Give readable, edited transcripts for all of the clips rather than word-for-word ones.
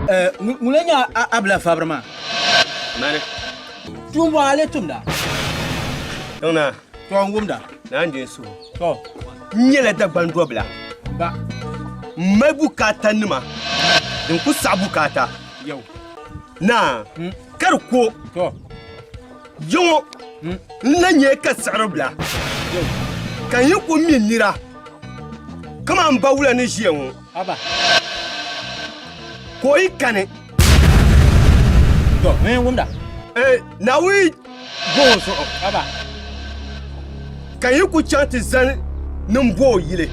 Ŋuna nyɛ a bila fabiri maa? Mani. Tuun bɔ a lee tumda? Tiŋnaa. Tɔ n wumda. Naa n-di n suhu. Tɔ. N nyɛla Dagban dɔbila. Ba. M mali bukaata nima din ku saɣi bukaata. Yau. Naa, ka di ko. Tɔ. Yiŋɔ n na nyɛ ka siɣiri bila. Yau. Ka n yi ku mi nira kaman m ba wula ni ʒiya ŋɔ. Haba. Ka o yi kani. Tɔ, n wumda. Eh, Naawuni bo o zuɣu. Haba. Ka n yi ku chaŋ ti zani ni m bo o yili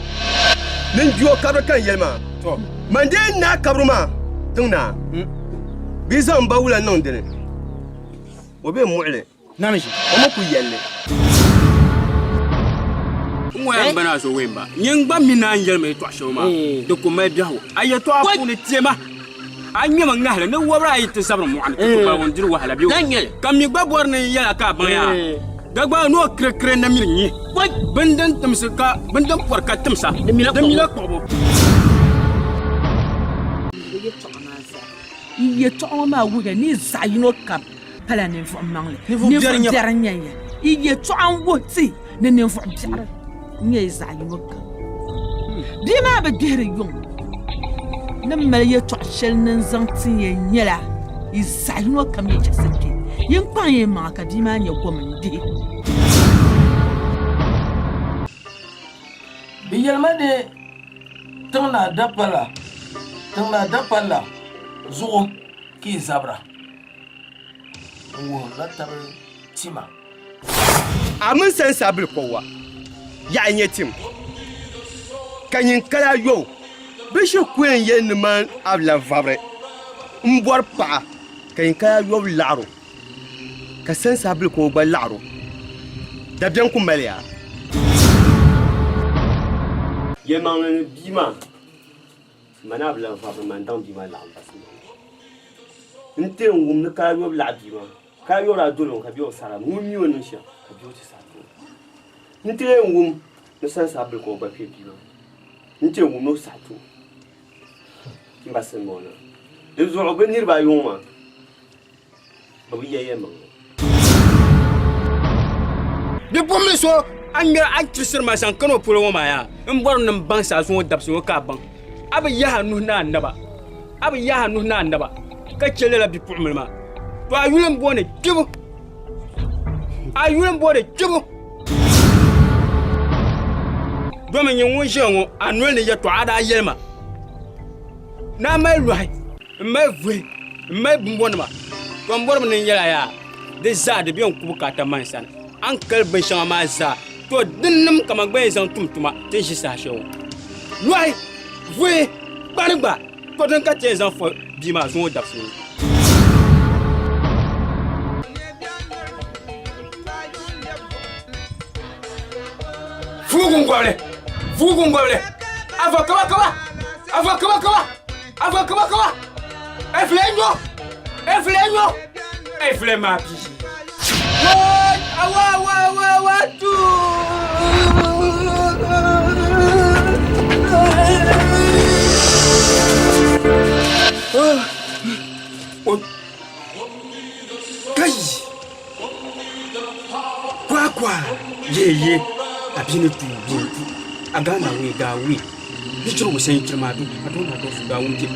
ni n di o kabiri ka n yɛli maa, Tɔ. Man dee n naai kabiri maa tiŋ naa, bɛ yi zaŋ m ba wula niŋ di ni, o be muɣili. Namiji. O mi ku yɛli li. N ŋɔ yɛn bana a so wɛmba. Nyin gba mi naan yɛli ma yɛtɔɣ shɛli maa, di ku mali biɛhigu. A yɛtɔɣa puuni teema, a ŋmɛmi ŋahili ni wɔbiri a yi ti zabiri mɔɣu ni ti ku baligu n-diri wahala bɛ o. Ka m mi gba bɔri ni n yɛl a ka a baŋ yaa, Dagbaŋ ni o kirikiri na miri nyi bindin timsi ka bindin pɔri ka timsa, di mila kpuɣibu. Yi yɛtɔɣa ŋɔ maa wuhiya ni yi zaɣ yino kam pala ninvuɣ maŋli. Ninvuɣ biɛri n-nyɛ ya. Yi yɛtɔɣa n-wuhi ti ni ninvuɣ biɛri n-nyɛ yi zaɣ yino kam. Bia maa bi gbihiri yuŋ. Ni mali yɛtɔɣ shɛli ni n-zaŋ tin ya nyɛla yi zaɣ yino kam yi chiɣisi kpe. Yin kpaŋ yi maŋa ka bia maa nya gom n-gbihi. Bɛ yɛlima ni tiŋ naa dapala, tiŋ naa dapala zuɣu ka yi zabira n-wuhirila taba tima. A mini sansa bilikɔwa yaɣi nyɛ tim, ka nyin kali a yo bɛ shiri ku yɛn yɛli ni man a bi lan vabiri m-bɔri paɣa, ka nyin kali a yɔbu laɣir o, ka sansa bilikɔwa gba laɣir o, dabiɛm ku mali ya. Yɛlimaŋli ni bia maa, man a bi lan vabiri man daŋ bia maa laɣim basi maa. N ti yɛn wum ni kali a yɔbu laɣi bia maa. Ka a yɔri a doli o ka bɛ o sara ŋun mi o niŋ shɛm ka bɛ o ti saha ti o. N ti yɛn wum ni sansa bili ka o gba kpe bia maa ni. N ti yɛn wum ni o saha ti o. M ba Silimiŋ na. Di zuɣu bɛ niriba ayi ŋɔ maa bɛ bi yɛli yɛlimaŋli. Bipuɣimbila so a ni ŋmɛri a ni chirisiri ma zaŋ kani o polo ŋɔ maa yaa, m bɔri ni m baŋ sa zuŋɔ dabisi ŋɔ ka a baŋ a bi yahi a nuhi ni a naba, a bi yahi a nuhi ni a naba ka chɛ lala bipuɣimbila maa. To a yuli m-booni kpibu, a yuli m-booni kpibu. Domi nyin ŋun ʒiya ŋɔ, a noli ni yɛtɔɣa a daa yɛli ma ni a mali lɔhi. M mali vuhi, m mali bumbɔnima, to m bɔrimi ni n yɛl a yaa, di zaa di be n ku bukaata man sani. A ni kali binshɛŋa maa zaa, to dinnim ka man gba yɛn zaŋ tum tuma ti ni ʒi saha shɛli ŋɔ. Lɔhi, vuhi, kpani gba, to din ka ti yɛn zaŋ fo bia maa zuŋɔ dabisili ŋɔ. Fuuguŋgɔbili, fuuguŋgɔbili, afa kaba kaba, afa kaba kaba. Afa kaba kaba. Efle nyo. Efle nyo. Efle ma bi. Wa awa wa wa wa tu. Kai. Kwakwa. Ye ye. Abini tu bi tu. Agana we ga we. Bi chiri wo sɛn chiri ma du. Adu na do fu ga wunje.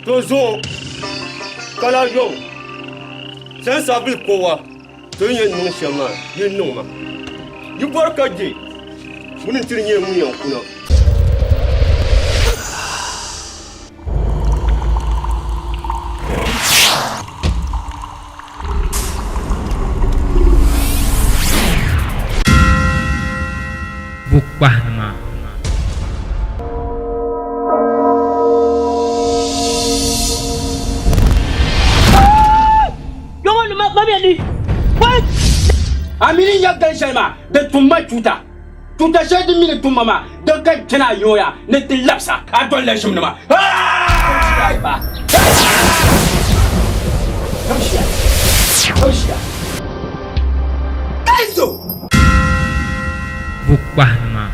To zuɣu ka lahi yo sɛnsa bili kowa ti ni yɛn niŋ shɛm maa yi niŋ ma. Yi bɔri ka je ŋuni n-ti di nyɛ ŋun yɛn kuna. Bukpahinima. A mi ni nya gali shɛli maa, di tum ma chuuta. Chuuta shɛli din mi ni tum ma maa, din ka n chani a yiŋɔ yaa ni ti labisa a dolila ʒimnima. Kaizo! Bukpahinima.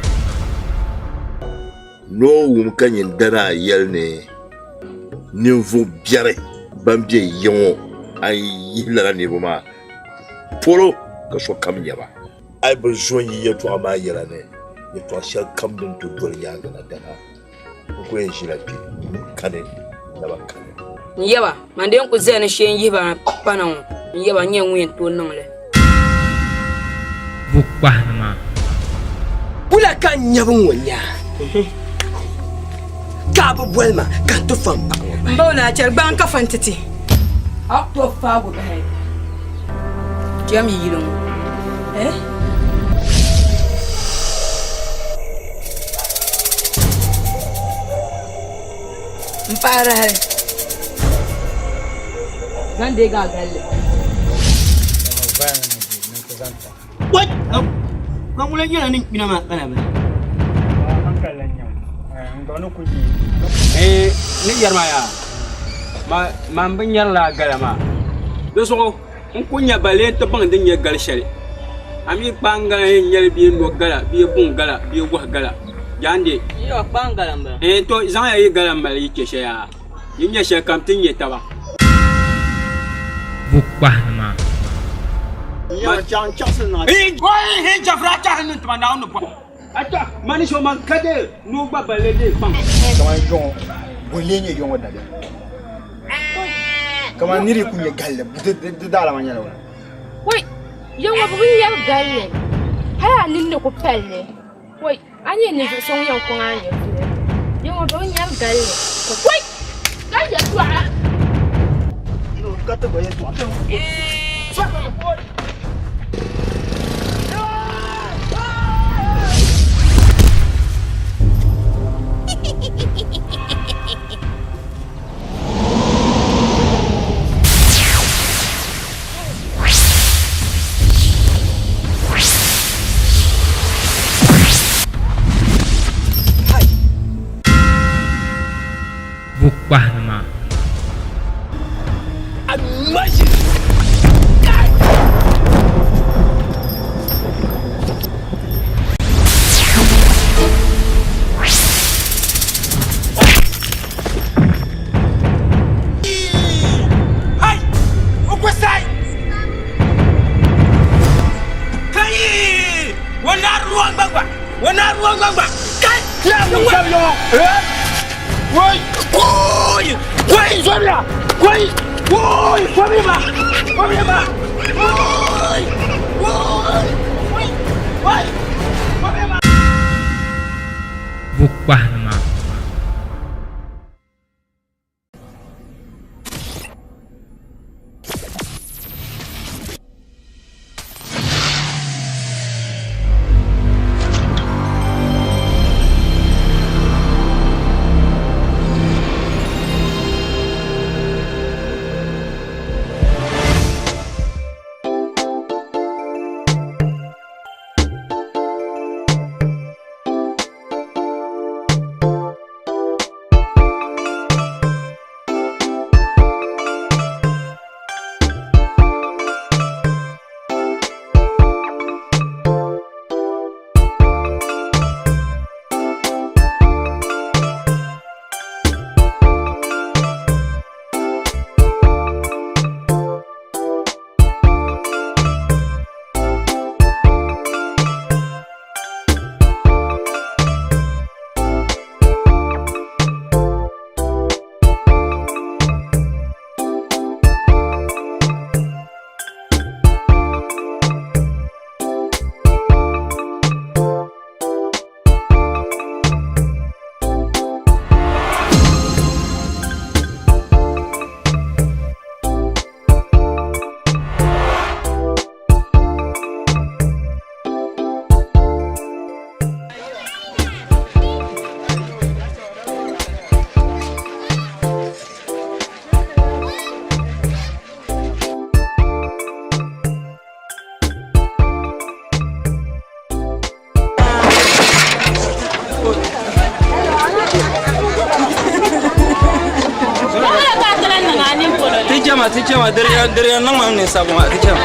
Ni o wum ka nyin dana a yɛli ni ninvuɣ biɛri ban be ya ŋɔ, a yi yihi lala niriba maa polo ka sokam nya ba. A yi bi zo n-yi yɛtɔɣa maa yɛla ni, yɛtɔɣ shɛli kam din ti doli nyaaŋa na dana, n ku yɛn ʒila kpe, n nuu kani, n naba kani. N yaba, man dee n-ku zaya ni shee n-yihi ba pa na ŋɔ, n yaba, n nyɛ ŋun yɛn tooi niŋ li. Bukpahinima. Wula ka n nyabu ŋɔ nya ka a bi boli ma ka n ti fa m paɣa ŋɔ bahi? M ba o ni a chɛri gbaŋ ka fa n-ti ti. A ku tooi faagu bahi jɛm yi yili ŋɔ. Eh? M paɣiri hali zaŋ deegi a galli. What? Ka ŋuna nyɛla niŋ kpina maa kana bala. Eh, ni yɛri ma yaa, ma man bi nyɛri la gala maa. Di zuɣu n ku nya ba lee ti baŋ din nyɛ gali shɛli. A mi kpaan gala yɛn nyɛli bee no gala bee buŋ gala bee wahu gala. Jaande. Yɔ kpaan gala m-bala. Eh, to zaŋya yi gala m-mali yi chɛ shɛli yaa. Yi nya shɛli kam ti nya taba. Bukpahinima. Kaman lee nyɛ yɔŋɔ dabiɛm. Kaman niri ku nyɛ galli di daalama nyɛla wala. Wai, yɔŋɔ bi bi yɛri galli hali a ninni ku palli. Wai, a nyɛ ninvuɣ so ŋun yɛn kɔŋ a nyɛvili. Yɔŋɔ bi bi yɛri galli. Wai, ka yɛltɔɣa. Ka ti gba yɛltɔɣa. Bukpahinima. Bukpahinima. Ti chɛma ti chɛma diriya niŋ ma ninsabu maa ti chɛma.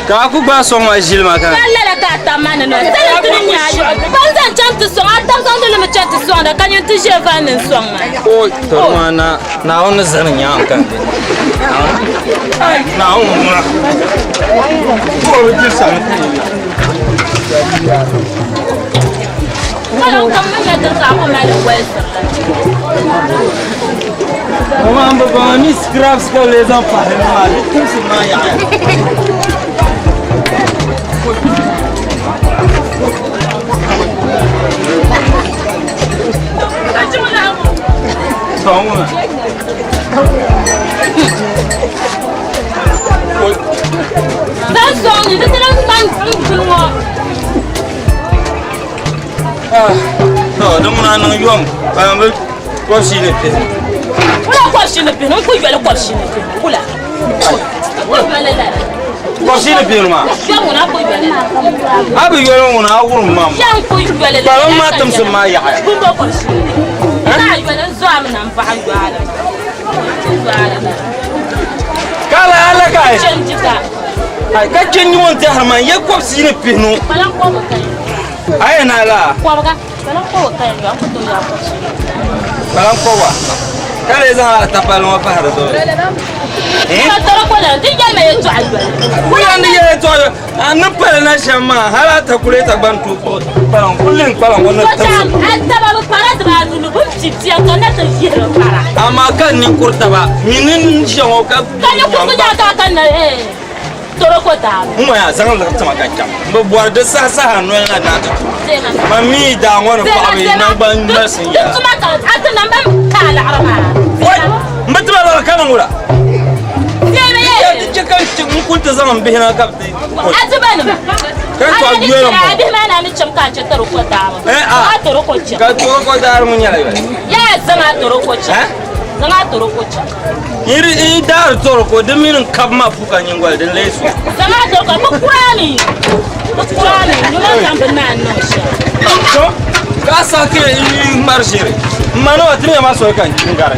Ka a ku gbaai sɔŋ ma ʒili ma ka. Ka lala ka a tam ma ni noli. Sali ti ni nya a yɔɣu. Ban zaŋ chaŋ ti sɔŋ, a tab zaŋdi li mi chaŋ ti sɔŋda ka nyin ti ʒe van ni n-sɔŋ ma. O tɔri maa na Naawuni ni zani nyaŋ ka n be. Naawuni ŋuna. O bi diri sani ka yi. Kala n kam mi nya din ka a ku mali wolisiri la. Mama n bi baŋ ni scraps ka bi lee zaŋ pahiri ni maa di timsi maa yaɣaya. Zaŋ sɔŋ ni di ti lan kpa n guli ŋɔ. To di ŋuna niŋ yom ka bi kɔbishii ni pihinu. Wula kɔbishii ni pihinu n ku yoli kɔbishii ni pihinu wula. N ku yoli lala. Kɔbishii ni pihinu maa. Yom ŋuna ku yoli lala. A bi yoli ŋuna a wurim ma. Yom ku yoli lala. Kpalim maa timsim maa yaɣaya. Bumbo kɔbishii ni pihinu. N naa yoli n zɔmi na n baɣa yɔala. Ka la ala ka ai. Chanji ka. Ai ka chanji ŋɔ n tɛhiri ma n ye kɔbishii ni pihinu. Kpalim kɔbu ka yi. A yɛn a la? Kɔbiga. Kpalim kɔbu ka yɛn yɔ, a ku tooi yɔ a kɔbishii. Kpalim kɔbu ka lee zaŋ a tapali ŋɔ pahi di zuɣu. Ka tɔrɔ ko la, di yɛlima yɛltɔɣa yoli. Wula ni yɛli yɛltɔɣa yoli, a ni pali na shɛm maa, hali a takulɛta gba ni tooi kpuɣi kpalaŋ kuli n kpalaŋ ŋɔ ni timsi. A taba bi para dibaanu ni bɛ ni pi bia ka na ti vihiri para. Amaa ka n ninkuri taba mi ni n ʒiya ŋɔ ka. Ka ninkurigu daa ka a kanna eh. Toroko daa. N ŋɔ yaa zaŋ liɣiri tima ka chaŋ. M bi bɔri di saha saha noli na naa ti tum. Ma mi daa ŋɔ ni paɣaba yi naŋgban malisim yɛla. Di tuma ka a ti nam ban ka a liɣiri maa. Wai! M bi tima liɣiri ka niŋ wula? Deemi ye. Di chɛ ka n kuli ti zaŋ m bihi na ka bɛ ti. A ti ba nima. Ka n tɔɣi yoli m bɔŋɔ. A bihi maa na ni cham ka a chɛ Toroko daa ŋɔ. Eh a. Zaŋ a Toroko chaŋ. Ka Toroko daa ŋɔ nyɛla yoli. Yaa zaŋ a Toroko chaŋ. Zaŋ a Toroko chaŋ. N yi daari tɔroko di mini n kabi ma puka nyingoli din lee su. Zaŋ a tɔroko bi kuraami bi kuraami nima zaŋ bini maa niŋ shɛm. To ka a saɣi ka yi ŋmari ʒiri n ma nima ti mi ma soli ka n gari.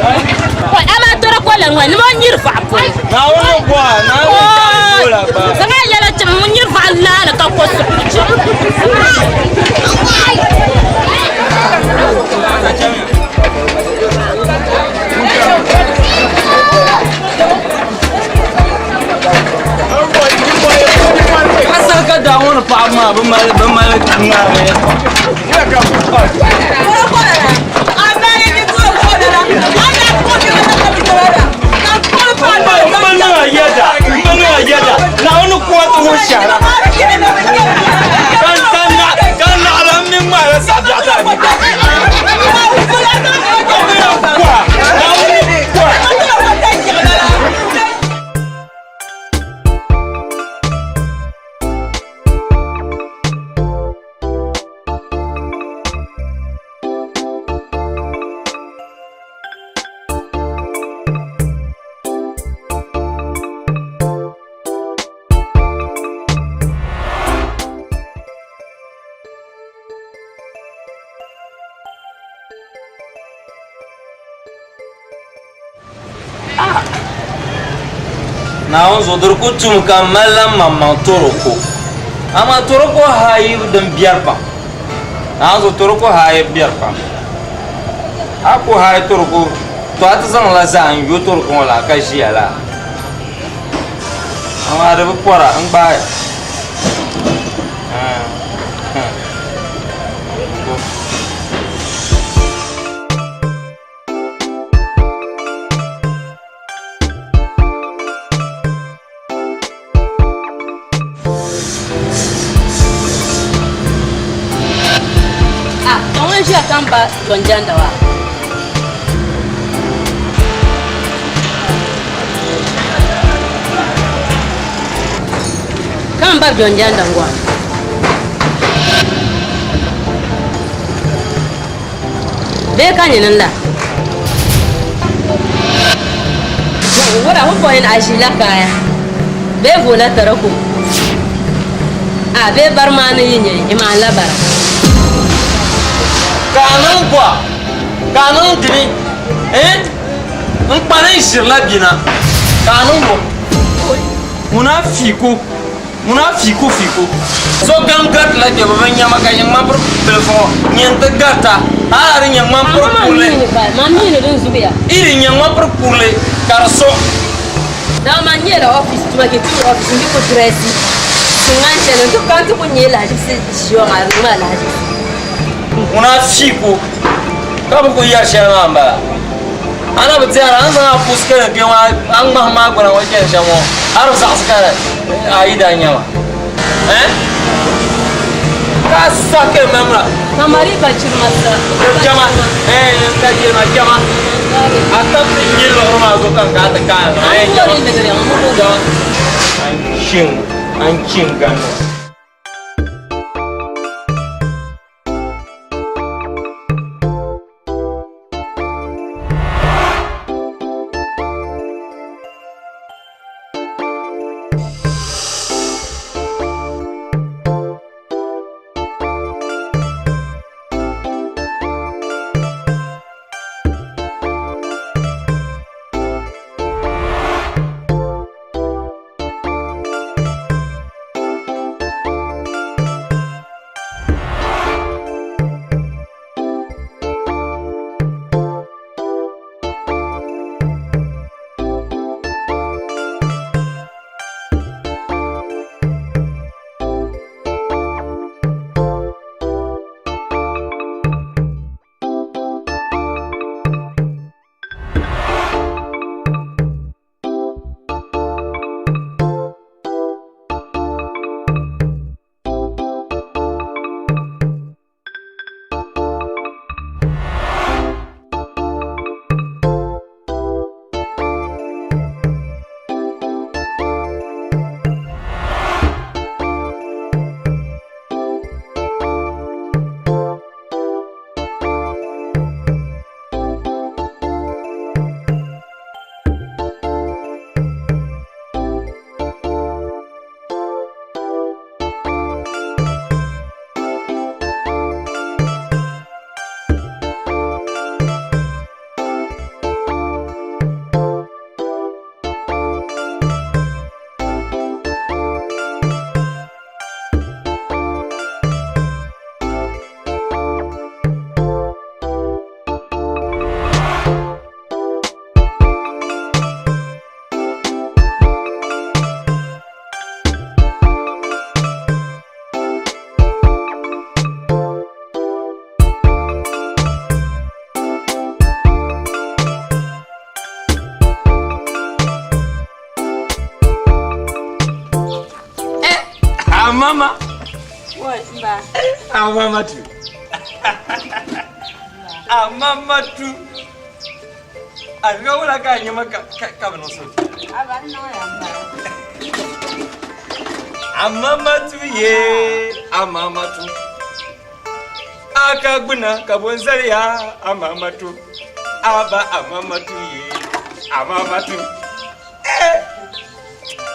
Oi amaa tɔroko la ŋɔ nima nyiri vaɣu polo. Naawuni ni bɔha Naawuni ni bɔha gba. Zaŋ a yɛla chim ŋun nyiri vaɣu laani ka ko suɣuri chim. Ka saha ka daa ŋɔ ni paɣaba maa bi mali bi mali ŋarimi M bi niŋ a yɛda m bi niŋ a yɛda Naawuni kuwa ti wuhi shɛhira ka naɣila m mi ŋmaala saɣabiɛɣu ka a Naawuni zuɣu di di ku tum ka m malila m maŋmaŋ tɔroko, amaa tɔroko haayi din biɛri pam. Naawuni zuɣu tɔroko haayi biɛri pam. A ku haai tɔroko, tɔ a ti zaŋla zahim n-yo tɔroko ŋɔ la ka ʒiya la. Amaa di bi pɔra, n gbaaya. Ah, ka ŋun ʒiya ka m ba Jɔnjanda wa. Ka m ba Jɔnjanda ŋɔ. Bee ka nyini n-la? Wura ho bɔhin a ʒiila kaaya bee voola tɔroko? A bee bari maa ni yi nyɛ i maan la bara? Ka a niŋ bɔha, ka a niŋ dimi, eh, n kpani n ʒirila bina, ka a niŋ bɔ? Ŋuna fiiko. Ŋuna fiiko fiiko. Sokam garitila kpe bɛ bi nya ma ka nyɛ ŋmani piri bilifu ŋɔ nyɛ n-ti garita hali a di nyɛ ŋmani piri kurili. Man mi ni din zuɣuya. Yi di nyɛ ŋmani piri kurili ka di so. Dama man nyɛla office tuma ke ti office n-ti ku dirɛsi tiŋgbani shɛli n-ti ka n-ti ku nyɛ lahaʒibisi ʒiya maa di niŋ ma lahaʒibisi. Ŋuna fiiko ka bɛ ku yɛri shɛli maa m-bala. A na bi tɛhira a ni zaŋ a pusi kali kpe ŋɔ a ŋmahi maa gbuna ŋɔ chani shɛm ŋɔ a di zaɣisi ka a yi daa nya ma eh? Ka a sa kali mamra. Kamari ka chirima sa. Jama eh ka chirima jama. A tam ti nyɛ liɣiri maa zuɣu ka n ka a ti kaai ma eh jama. Jama. An chin an chin gani. Ah, mama. What, ba? Ah, mama tu. Ah, mama tu. Ah, ga wala ka nyama ka ka bi niŋ suhupiɛlli. Aba n niŋ ya m-bala. Ah, mama tu ye. Ah, mama tu. A ka gbuna ka bo n-zali ya. Ah, mama tu. Aba, ah, mama tu ye. Ah, mama tu. Eh!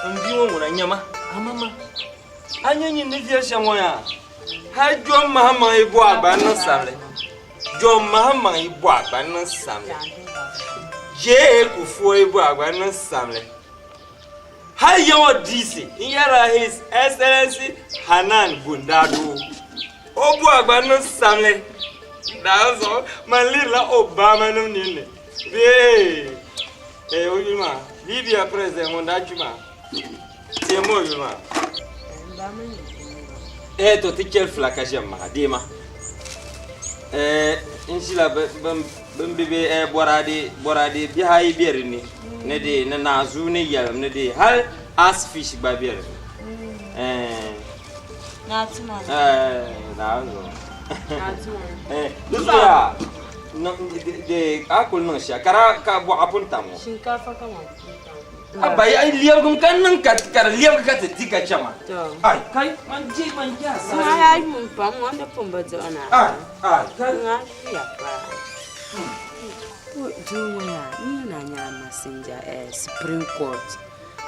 N bia ŋɔ ŋuna nyama. Ah, mama. A nyɛ nyin ni viɛli shɛm ŋɔ yaa. Hali Jɔn Mahamaŋ yi bɔhi a gba n niŋ sabili. John Mahama yi bɔ a gba niŋ samli. J.A. Kufuor yi bɔ a gba niŋ samli. Hali ya ŋɔ DC n yɛrila His Excellency Hanan Gundado o bɔ a gba niŋ samli. Daa zuɣu man lihirila Obama nim ninni bee eh o yuli maa Libya president ŋun daa kpi maa teemi o yuli maa. Eh to ti chɛli fila ka ʒɛm maa deema eh n ʒila bin bibi eh boraade boraade bihi ayi bɛ dinni ni di ni naanzuu ni yɛlim ni di hali as fish gba bɛ dinni eh eh naanzuu eh di zuɣu yaa a kuli niŋ shɛli ka ka bɔɣa pun tam ŋɔ Shinkafa kaman pun tam. Abba a yi lɛbigim ka niŋ ka ka di lɛbigi ka ti di ka chɛma. Ai kai man je man je a Ŋa yaa yuun pam ŋɔ ni pun bi diɣi na. Ai ai kai. Ŋa ʒiya paa. Doo ŋɔ yaa n ni na nyɛla messenger eh, Supreme Court.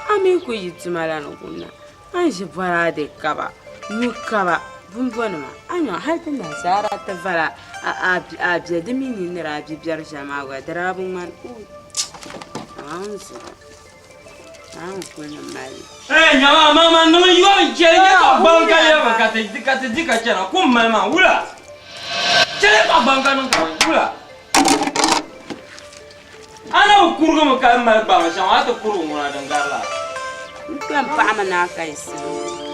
A mi ku yi tuma la ni kunna. A ni ʒi bɔraade kaba, nyu kaba, bumbɔnima, a nya hali ti nazaara ti vala a a bɛ di mi ni ni daa bi biɛri shɛli maa gba di daa bi ŋmani. Naawuni zuɣu. A ni kuli ni mali. Ee nyama mama niŋ yom chɛli nyɛ ka gbaŋ ka lɛbi ka ti ka ti di ka chɛna kum mali maa wula chɛli ka gbaŋ ka niŋ ka wula a na bi kurigimi ka mali gbaŋ shɛŋa a ti kurigi ŋuna din gari la. N kpɛm paɣa mi naa ka yi sili.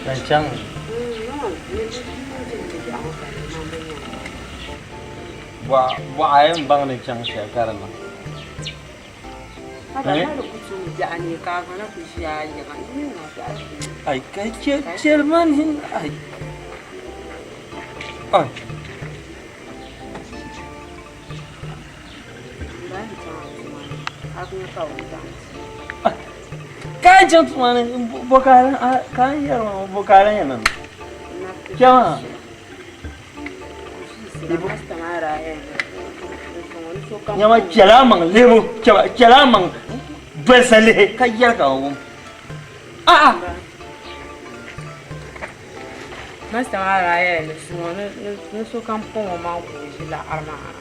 Ban chaŋ. Bɔɣa yɛn baŋ ni chaŋ shɛli ka di niŋ. Ai ka chɛli ma ni ai. Ai. Ka chaŋ tuma ni bɔ ka a yɛri ma bɔ ka a lan yɛn niŋ kpɛma. Nyama chɛla a maŋ lihibu chɛla a maŋ dolisa lihi ka yɛli ka wum a'a. Masta maa daa yɛli ni zuŋɔ ni sokam kpaŋ o maŋ ka o ʒi laɣiri maa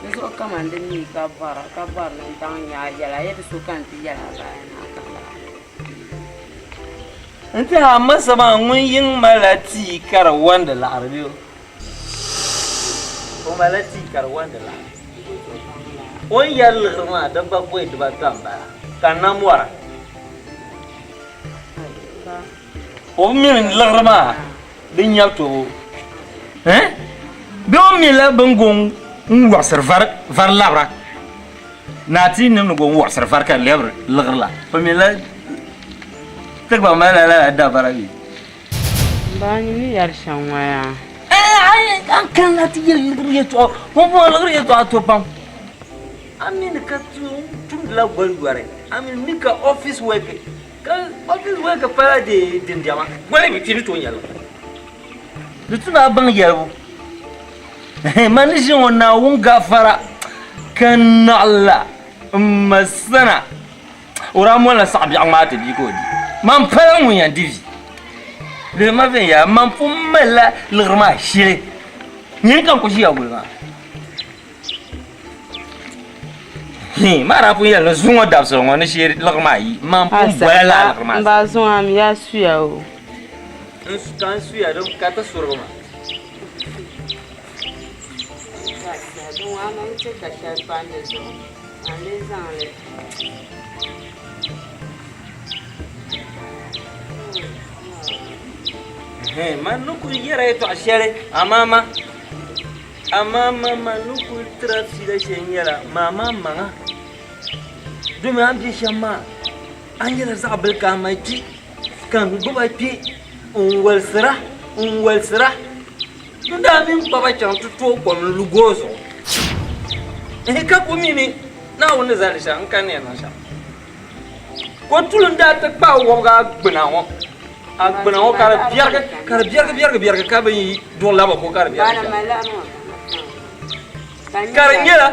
di zuɣu kaman di mi ka bɔra ka bɔri ni n-daŋ nya a yɛla a yɛli sokam ti yɛli a baya ni a ka laɣiri. N tɛha a masa maa ŋun yiŋ malila tia ka di wandi laɣiri bee o malila tia ka di wandi laɣiri? O ni yɛri liɣiri maa di gba bɔi dibata m-bala ka n na mɔra. O bi mi ni liɣiri maa di nyabu toobu bee o mila bɛ ni go n-wɔɣisiri vari labira ni a ti nim ni go n-wɔɣisiri vari ka di lɛbiri liɣiri la o mila ti gba malila lala dabara bee? M ba nyin ni yɛri shɛm ŋɔ yaa. A ni kanna ti yɛli liɣiri yɛltɔɣa, pumpɔŋɔ liɣiri yɛltɔɣa to pam. A mi ni ka tumdila goli yɔri, a mi ni ka office work Ka office work pala di dindiɛma goli bi ti ni tooi nyɛli di tu ni a baŋ yɛlibu man ni ʒi ŋɔ Naawuni gafara ka naɣila n ma sana o daa molila saɣa biɛɣu ŋmaa ti bia ka o di man pala ŋun yɛn di vi lihi ma viɛnyɛla man pun malila liɣiri maa shili nyini ka n ku ʒiya guli maa. Maa daa pun yɛli ni zuŋɔ dabisili ŋɔ ni shee liɣiri maa yi man pun bola lala liɣiri maa. M ba zuŋɔ a mi yaa suya o. N ka n suya di ka ti surigi ma. Zuŋɔ a ma n-chɛ ka shɛli pa n di zuɣu a ni zaŋ li. Man ni kuli yɛra yɛtɔɣa shɛli amaa ma. Amaa ma ni kul tiri a fiila shɛli nyɛla maa maŋa, domi a ni be shɛm maa, a nyɛla zaɣ bila ka a mali kpi, ka n gbib a kpe n-wolisira n-wolisira. N daa mi n-kpab a chaŋ ti tooi kom n-lu goo zuɣu. Ɛhɛ, ka ku mi ni Naawuni ni zali shɛm, n kani ni yɛn niŋ shɛm. Kotuli n-daa ti kpaai wɔbiga a gbuna ŋɔ, a gbuna ŋɔ ka di biɛrigi, ka di biɛrigi biɛrigi biɛrigi ka bɛ yi duɣi laba ko ka di biɛrigi shɛm. Ka di nyɛla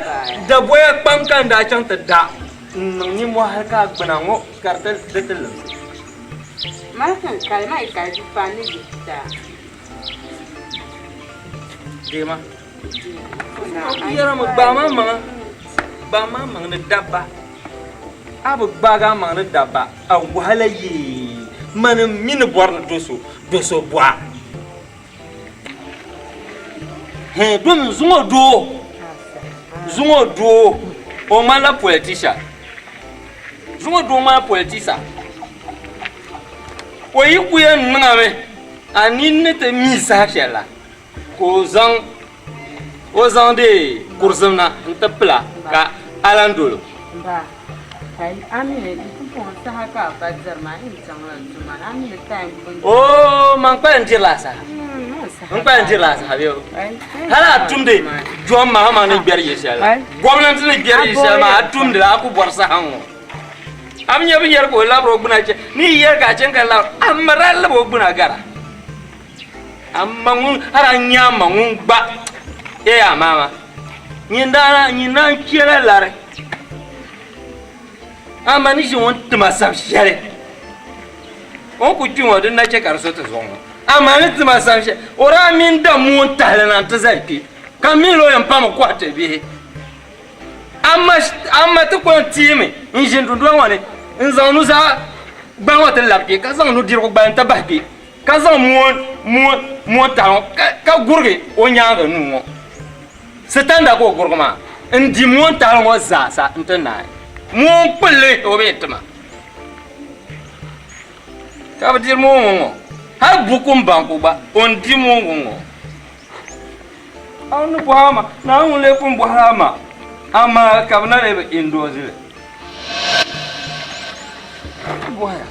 daboya kpam ka n daa chaŋ ti da n-niŋ nimmɔhi hali ka a gbuna ŋɔ ka di ti limsi. Deema, n yɛrimi gbaai ma maŋa, gbaai ma maŋ ni dabba. A bi gbaagi a maŋ ni dabba, a wahala yee. Mani m mi ni bɔri ni do so bɔha. Hee domi zuŋɔ doo, zuŋɔ doo o ŋmanila politician. Zuŋɔ doo ŋmanila politisa. O yi ku yɛn niŋ a mi, a nini ni ti mi saha shɛli la. Ka o zaŋ o zaŋ di kurizim na n-ti pila ka a lan dol o. Oo, man kpalim dirila a saha. N kpalim dirila a saha bee? Hal a tumdi Jɔn Mahama ni gbɛri yil shɛli la. Gomnanti ni gbɛri yil shɛli maa, a tumdi li, a ku bɔri saha ŋ-ŋɔ. A mi nya bɛ yɛri ka o labiri o gbuna chɛ, ni yi yɛli ka a chɛ ka labiri, a mi daa lab o gbuna gara. A ma ŋun a daa nya a ma ŋun gba ee a maama nyin daa nyin naan kpela lari a ma ni ʒi ŋun tima sab shɛli o ni ku kpi ŋɔ din na chɛ ka di so ti zuɣu ŋɔ amaa ni tima sab shɛli o daa mini da moon tahili na nti zali kpe ka m mi ni o yɛn pami kɔhi ti bihi Ama ti kɔŋ teemi n-ʒini dundɔŋ ŋɔ ni n-zaŋ nuzaa gbali ŋɔ ti labi kpe, ka zaŋ nudirigu gbali nti bahi kpe, ka zaŋ moon tahi ŋɔ ka gurigi o nyaaŋa nuu ŋɔ. Sitanda ka o gurigi maa n-di moon tahili ŋɔ zaasa nti naai. Moon kpulli o bee tima ka bɛ diri moon ŋɔ ŋɔ. Hal buku m-baŋ ka o gba o ni di moon ŋɔ ŋɔ. A ni bɔhi a ma, Naawuni lee pun bɔhiri a ma, amaa ka bɛ na lee bi endorse li. Bɔhaya.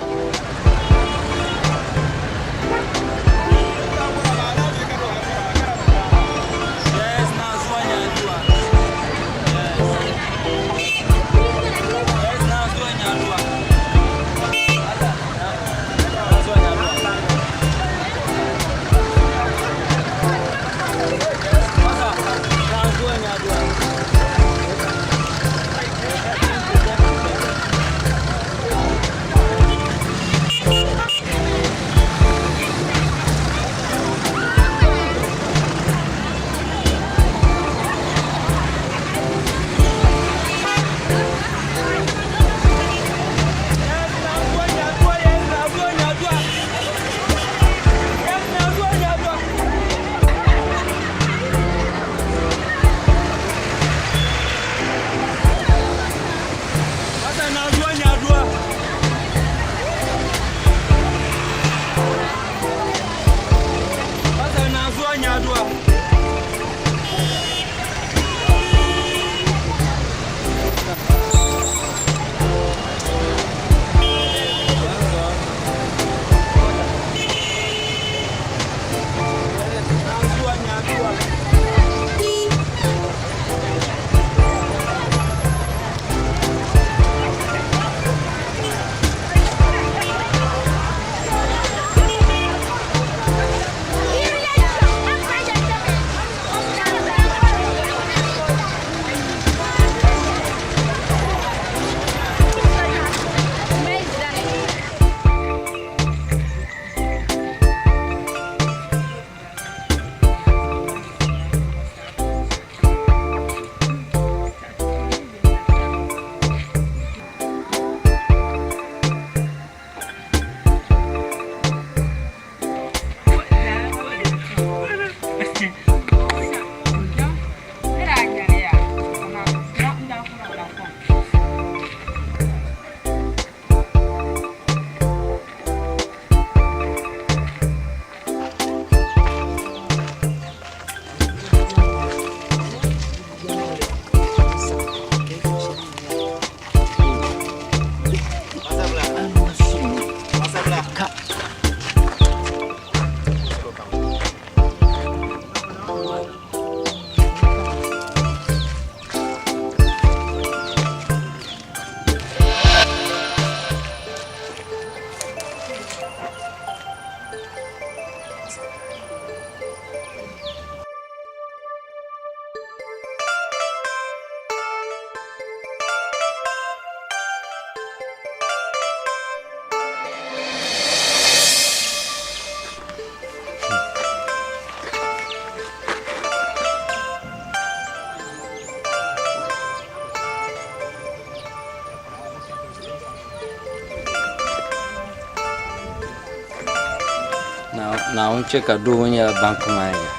Naawuni chɛ ka doo ŋɔ nyɛla banki maneja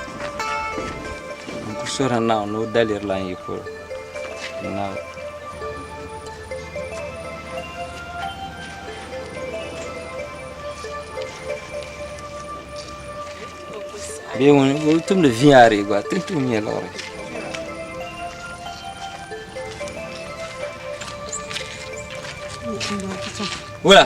n ku suhiri Naawuni ni o daliri lan yi polo bee ŋun o tumdi VRA gba ti ni tooi nya liɣiri. Wula?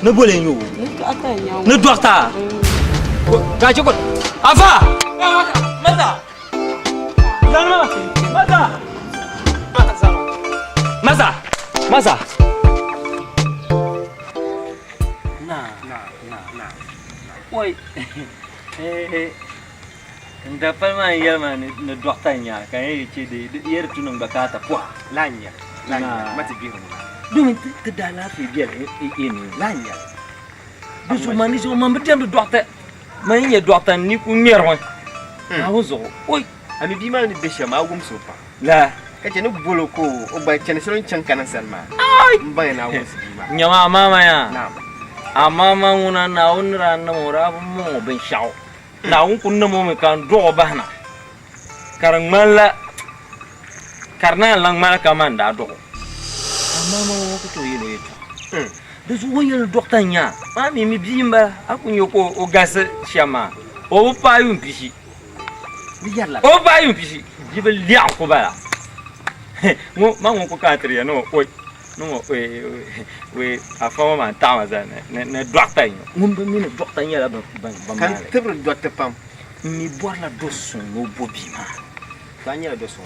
Ni boli n-nyɛ o? Ni dɔkta? Ka a chɛ ka afa! Mata! Zanima! Mata! Maza! Maza! Na, na, na, na. Oi! N dapali maa n-yɛli ma ni dɔɣita n-nyɛ a ka n yɛn chɛ di yɛri tu niŋ gba ka a ti pɔha. Laa n-nyɛ li, laa n-nyɛ li, ma ti gbihiri ŋuna. Domin ti daalaafee bela yi ni. Laa n-nyɛ li. Di zuɣu man di zuɣu man bi diɛmdi dɔɣita, man yi nyɛ dɔɣita n ni ku ŋmɛrimi Naawuni zuɣu. Oi! A mi bia maa ni be shɛm a wumsi o pam. Laa. Ka chɛ ni bol o ka o gba chani shɛli o ni chaŋ kana sani maa. M baŋya ni a wumsi bia maa. Nyama a maama yaa. Naam. A maama ŋuna Naawuni ni daa nam o daa bi mɔŋ o binshɛɣu. Naawuni kul nam o mi ka n dɔɣ o bahina ka di ŋmanila ka di naan lan ŋmani kaman n daa dɔɣ o. Amaa man ŋɔ ku tooi yɛl o yɛtɔɣa. Di zuɣu o ni yɛli dɔkta n-nyɛ a, maa mi mi bia m-bala, a ku nya ka o galisi shɛm maa, o bi paai yuun pishi. O bi paai yuun pishi, bibil lɛɣu n-ku bala. Ŋɔ man ŋun ku kana ti di ya ni o oi. Ni ŋɔ wee afa ŋɔ maa n-taɣi ma zali ni dɔɣita n-nyɛ o. Ŋun bi mi ni dɔɣita nyɛla ban Ka n maali. tibiri dɔriti pam. M mi bɔrila do suŋ ni o bo bia maa. To a nyɛla do suŋ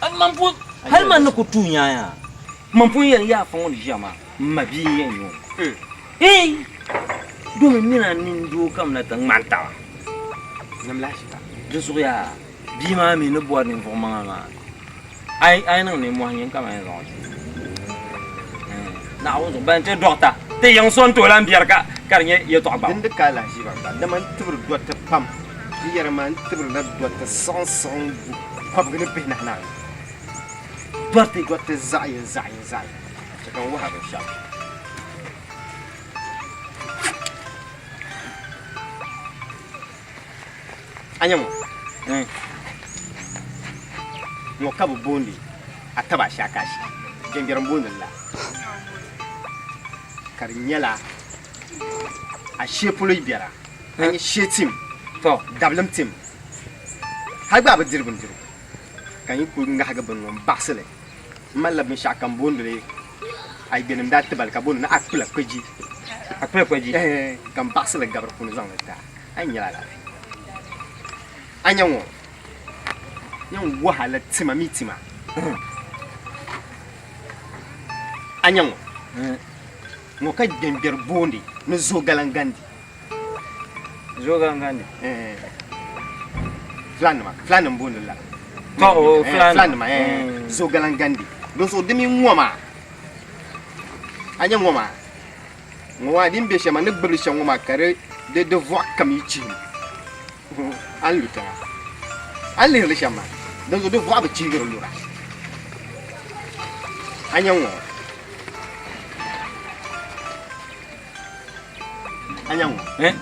maa. Man pun, hali man ni ku tuui nyaanya, man pun yɛn ya afa ŋɔ ni ʒiya maa, m ma bia n-yɛn nyɛ o. Eei! Domi m mini a nindoo kamina ti ŋmani taba. Nyam lahiʒiba. Di zuɣu yaa, bia maa mi ni bɔri ninvuɣ maŋa maa. A yi niŋ nimmohi nyin ka man yɛn zaŋ o ti. Naawuni zuɣu ban ti dɔɣita ti yiŋ so n-tooi lan biɛri ka ka di nyɛ yɛtɔɣ gbaŋ. Din di ka alahiziba gba, dama n tibiri dɔriti pam. Di yɛri maa, n tibirila dɔriti siɣimsiɣim kɔbigi ni pihinahi ni anu. Dɔriti? Dɔriti zaɣ yini zaɣ yini zaɣ yini. Chɛ ka n wuhi a binshɛɣu. A nya ŋɔ? Ŋɔ ka bɛ boondi Ataba Ashakashi, Jɛngbɛri m-boondi li la. Ka di nyɛla a shee polo yi biɛra, a nya shee tim, dabilim tim, hal gba a bi diri bindirigu, ka n yi kul ŋahigi bini ŋɔ m-baɣisi li, m malila binshɛɣu ka m boondi li Ayigbenim daa ti ba li ka booni ni Akpila Kpeji. Akpila Kpeji? Ɛɛh, ka m baɣisi li gabiri puuni zaŋ li ti a. A yi nyɛla alaafee. A nya ŋɔ yɛn wahala tima mi tima. A nya ŋɔ ŋɔ ka gbɛngbɛri boondi ni zogalangandi. Zogalangandi? Fulaannima, fulaannima boondi li la. Oh, fulaannima, zogalangandi. Dinzuɣu di mi ŋɔ maa, a nya ŋɔ maa. Ŋɔ maa din be shɛm a ni gbubi li shɛm ŋɔ maa ka di di vɔɣu kam yi chihim a ni lu tiŋa. A ni lihiri li shɛm maa, dinzuɣu di vɔɣu bi chihigiri lura. A nya ŋɔ? A nya ŋɔ?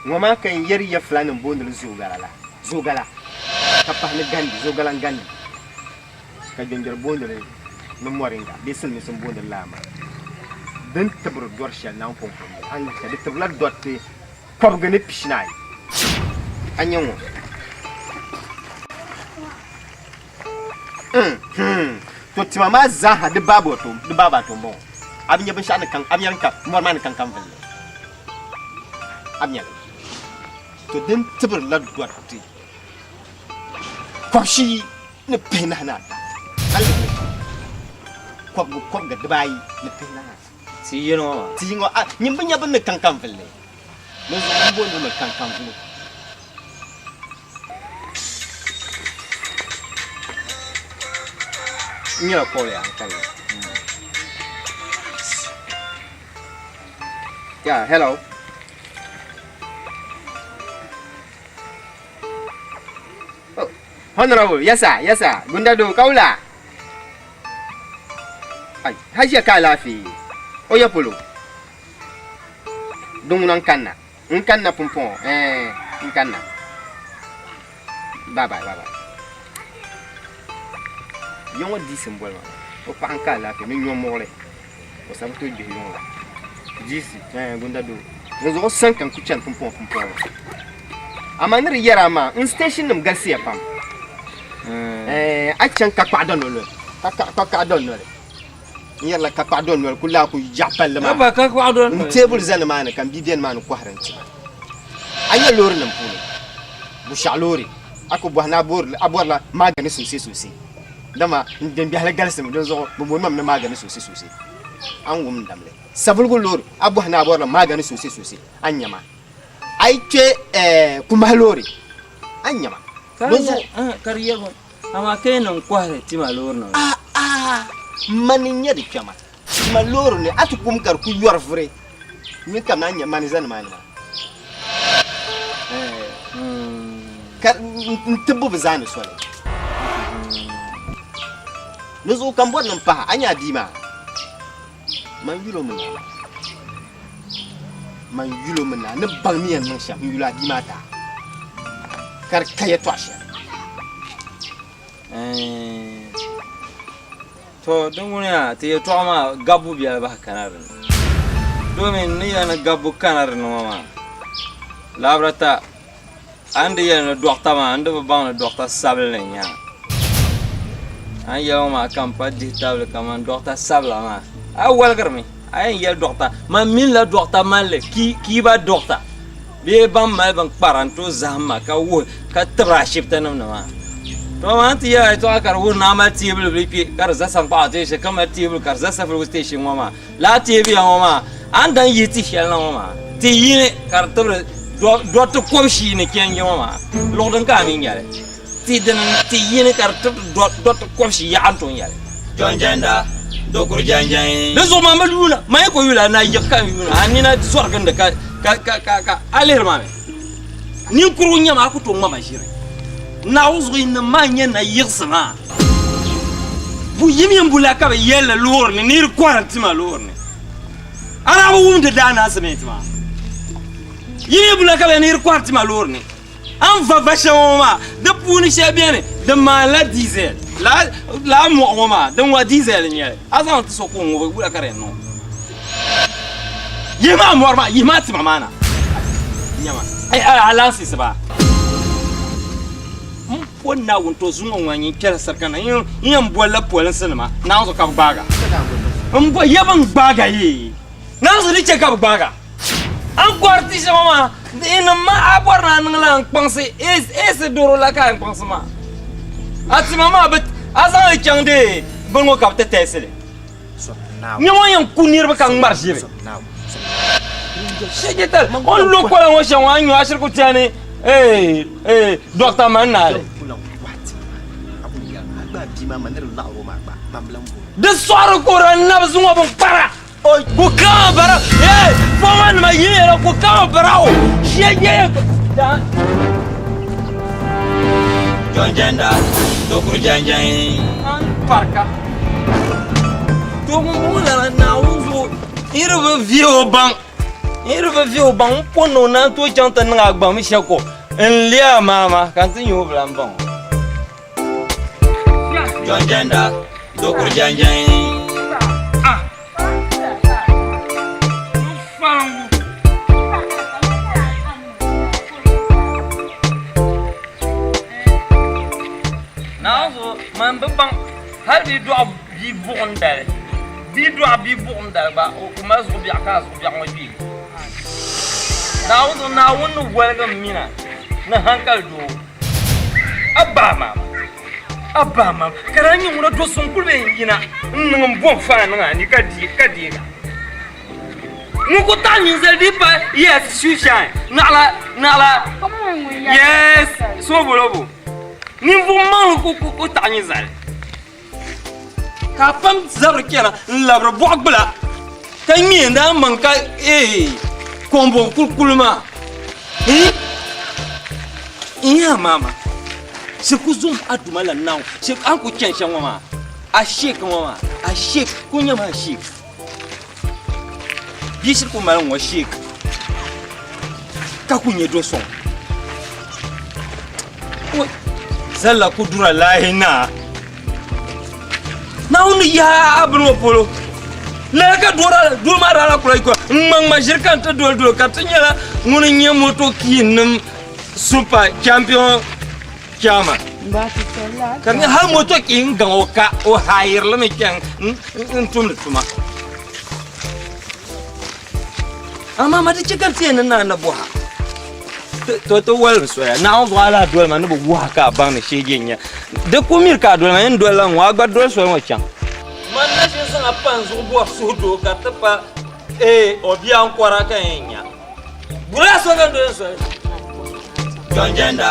Ŋɔ maa ka n yɛri ya fulaannima booni li zoogala la, zoogala ka pahi ni gandi, zoogala n-gandi. Ka gbɛngbɛri booni li ni moringa bee silimiinsi m-booni li laa maa. Din tibiri dɔri shɛli Naawuni pɔŋ pɔŋ ni, a ni lihi ka di tibirila dɔriti kɔbiga ni pishinaayi. A nya ŋɔ? Mm-hmm. To tima maa zaaha di babu ato, di babu ato m-bɔŋɔ. A bi nya binshɛɣu ni kan, a bi nya din ka mɔri maa ni kankan villi. A bi nya li? To din tibirila dɔriti kɔbishii ni pihinahi ni ata. Hali ni kɔbigu kɔbiga dibaayi ni pihinahi ata. Ti yini ŋɔ maa. Ti yini ŋɔ, a nyin bi nya bɛ ni kankan villi. Di zuɣu m booni li mi kankan vili. N nyɛla kɔbili yaa n kanna. Yeah, hello. Oh, Honorable, yes sir, yes sir. Gundado, kaula. Ai, hajiya ka alaafee. O ya polo. Din ŋuna n kanna. N kanna pumpɔŋɔ. Eh, n kanna. Bye bye, bye bye. Ya ŋɔ diisi n boli ma. O paɣa n ka alaafee ni nyɔmuɣili. O sabi tooi gbihi yuŋ la. Diisi, eh, Gundado. Dinzuɣu sani ka n ku chani pumpɔŋɔ pumpɔŋɔ maa. Amaa ni di yɛri a maa, n station nim galisiya pam. Eh, a chaŋ Kakpaɣu dɔnoli, Kakpaɣu dɔnoli. N yɛrila Kakpaɣu dɔnoli ku laa ku yaɣi palli maa. N teebuli za nimaani ka n bia be nimaani kɔhiri n tima. A nya loori nim puuni, Bushɛɣu loori, a ku bɔhi ni a bɔrila maagani soosei soosei. Dama n biɛhili galisimi, dinzuɣu bɛ booni ma mi ni maagani soose soose. A ni wum n damli. Savuligu loori, a bɔhi ni a bɔrila maagani soose soose, a ni nya ma. A yi kpe kumahi loori, a ni nya ma. Dinzuɣu. Ka di yɛligu, amaa ka yi niŋ kɔhiri tima loori nim. A'a, mani n-nyɛ di kpɛma. Tima loori ni, a ti kum ka di ku yɔri vuri. Nyini ka naan nya mani zani maa ni maa. Ka n tibbu bi zaani soli. Ni zuɣu ka m bɔri ni m pahi a nya a bia maa. Man yulo mi naa. Man yulo mi naa ni baŋ ni yɛn niŋ shɛm n yuli a bia maa taa ka di ka yɛtɔɣa shɛli. To din ŋuniya ti yɛtɔɣa maa gabbu biɛla bahi kana di ni. Domin n ni yɛli ni gabbu kana di ni ŋɔ maa, Labirata, a ni di yɛli ni dɔɣita maa, n di bi baŋ ni dɔɣita sabinli n-nyɛ a. A ni yɛli ŋɔ maa ka m pa dihi tabili kaman dɔɣita sabila maa. A waligirimi, a yɛn yɛli dɔɣita, man minila dɔɣita malli, kiiba dɔɣita bee ban mali bin kpara n-tooi zahim ma ka wuhi ka tibiri ashibitinim ni maa. To amaa n ti yɛli a yɛtɔɣa ka di wuhi ni a mali teebuli bili kpe ka di za Saŋkpaɣu station ka mali teebuli ka di za Savelugu station ŋɔ maa. Lala teebuya ŋɔ maa a ni dan yihi ti shɛli na ŋɔ maa ti yini ka di tibiri dɔriti kɔbishii ni chɛnji ŋɔ maa luɣ din ka a mi nyɛli ti dini ti yini ka di tibiri dɔriti kɔbishii yaɣa n-tooi nyɛli. Jɔnjɛnda, dokuri jɛnjɛn. Di zuɣu maa mi yuuna, man yi ku yuli a na yiɣi ka n yuuna, a nina zɔri gindi ka ka ka ka ka a lihiri ma mi. Ninkurigu n-nyɛ ma, a ku tooi ŋma ma ʒiri. Naawuni zuɣu yi nim maa n-nyɛ nayiɣisi maa. Bu yim yim bula ka bɛ yɛli loori ni ni di kɔhiri tima loori ni. A daa bi wum di daa announcement maa. Yim yim bula ka bɛ yɛli ni di kɔhiri tima loori ni. A ni va va shɛŋa ŋɔ maa, di puuni shɛli beni di maanila diesel. Lala mɔɣu ŋɔ maa, din ŋɔ diesel n-nyɛ li. A zaŋ li ti so ka o ŋubi, wula ka di yɛn niŋ? Yihi maa mɔri maa, yihi maa tima maa na. Nyama, a laɣinsi ba. M po Naawuni to zuŋɔ ŋɔ nyin kpɛla sarika na, n yɛn bolila polinsi nima Naawuni zuɣu ka bɛ gbaaga. M bo ya bɛn gbaaga yee. Naawuni zuɣu di chɛ ka bɛ gbaaga. A ni kɔhiri ti shɛŋa maa, nim ma a bɔri ni a niŋla n kpaŋsi eesi doro la ka a yɛn kpaŋsi maa. A tima maa bi a zaŋ li chaŋ dee bini ŋɔ ka bɛ ti tɛɛsi li. Nyɛ ŋun yɛn ku niriba ka ŋmari ʒiri. Shɛjitali, o ni lo kola ŋɔ shɛm ŋɔ a ni nyu a shiri ku tɛhi ni dɔkta mani naali. Di sɔɣiri ka o daa nabi zuŋɔ bin kpara. Ku kama bara, fɔma nima yiniyɛla ku kama bara o shɛjɛya. Jɔnjɛnda, dokuru jɛnjɛn. An parika. To ŋun bɔŋɔ lala Naawuni zuɣu niriba vi o baŋ niriba vi o baŋ n po ni o naan tooi chaŋ ti niŋ a gbaŋ mi shɛli ko n lia maama ka n ti nyɛ o bila n baŋ o. Jɔnjɛnda, dokuru jɛnjɛn. Naanzu man bi baŋ hali bia dɔɣi bia buɣim dali bia dɔɣi bia buɣim dali gba o mali zuɣu biɛɣu ka a zuɣu biɛɣu ŋɔ kpee Naawuni zuɣu Naawuni ni woligi m mina ni hankali doo a ba maama a ba maama ka daa nyɛ ŋuna do so n kuli bɛ n yina n niŋ n bom faa niŋ a ni ka deega Ŋun ku taɣi ninsal di pa yes shoe shine naɣila naɣila yes sobolobo ninvuɣu maŋli ku ku ku taɣi ninsal ka a pam zabiri chana n labiri bɔɣu gbula ka ŋmɛ n daa maŋ ka ee kɔŋbɔŋ kulikuli maa n yaa maama shɛ ku zom a duma la naw shɛ a ni ku chani shɛm ŋɔ maa a shɛk ŋɔ maa a shɛk ku nyɛma a shɛk. Bia shiri ku mali ŋɔ sheek ka ku nyɛ do sɔŋ zalla ku dura laahi naa Naawuni ni yaha a bini ŋɔ polo lala ka doo maa daa lahi kula yiko n ŋmaŋma ʒiri ka n ti doli doli ka ti nyɛla ŋuni n nyɛ moto kiinim super champion Chairman. Ka ni hali moto ki n gaŋ o ka o hayirili mi kpɛŋ n tumdi tuma. Amaa ma di chɛ ka ti yɛn ni naan na bɔha. To ti wolim soya. Naawuni zuɣu a lahi doli ma ni bi wuhi a ka a baŋ ni sheegi n-nyɛ. Di ku miri ka a doli ma, n doli la ŋ-ŋɔ, a gba doli soli ŋɔ chaŋ. Man na ʒini zaŋ a pa n zuɣu bɔri suhudoo ka di ti pa ee o bia n-kɔra ka yɛn nya. Bura so ka n doli soli. Jɔnjɛnda,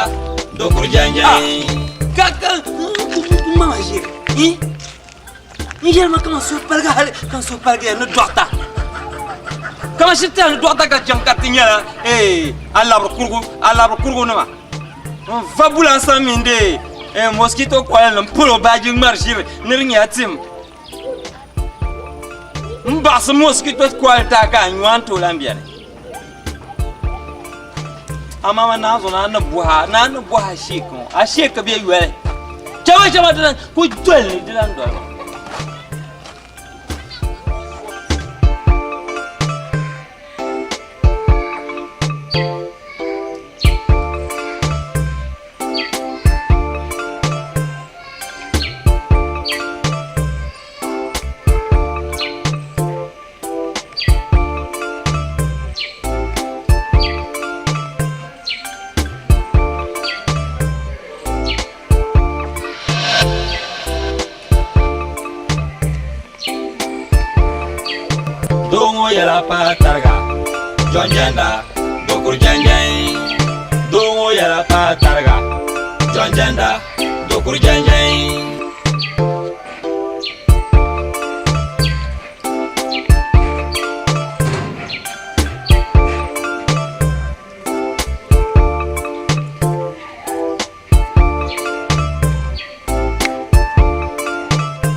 dokuru jɛnjɛn. Ka ka ŋmama ʒiri. N yɛli ma kaman suhu paligi hali ka n suhu paligiya ni dɔɣita. Kaman shiri tɛha ni dɔɣita ka chaŋ ka ti nyɛla ee a labiri kurugu a labiri kurugu nima. N va bulansa mini de ee mosquito coil nim polo baaji ŋmari ʒiri ni di nyɛla tim. N baɣisi mosquito coil taa ka a nyu a ni tooi lan beni. Amaa ma naa zuɣu naa ni bɔhi a naa ni bɔhi a sheeki ŋɔ a sheeki bɛ yoli chama chama di lan ku doli ni di lan doli ma. Doo ŋɔ yɛla paai tariga jɔnjɛnda dokuru jɛnjɛn doo ŋɔ yɛla paai tariga jɔnjɛnda dokuru jɛnjɛn.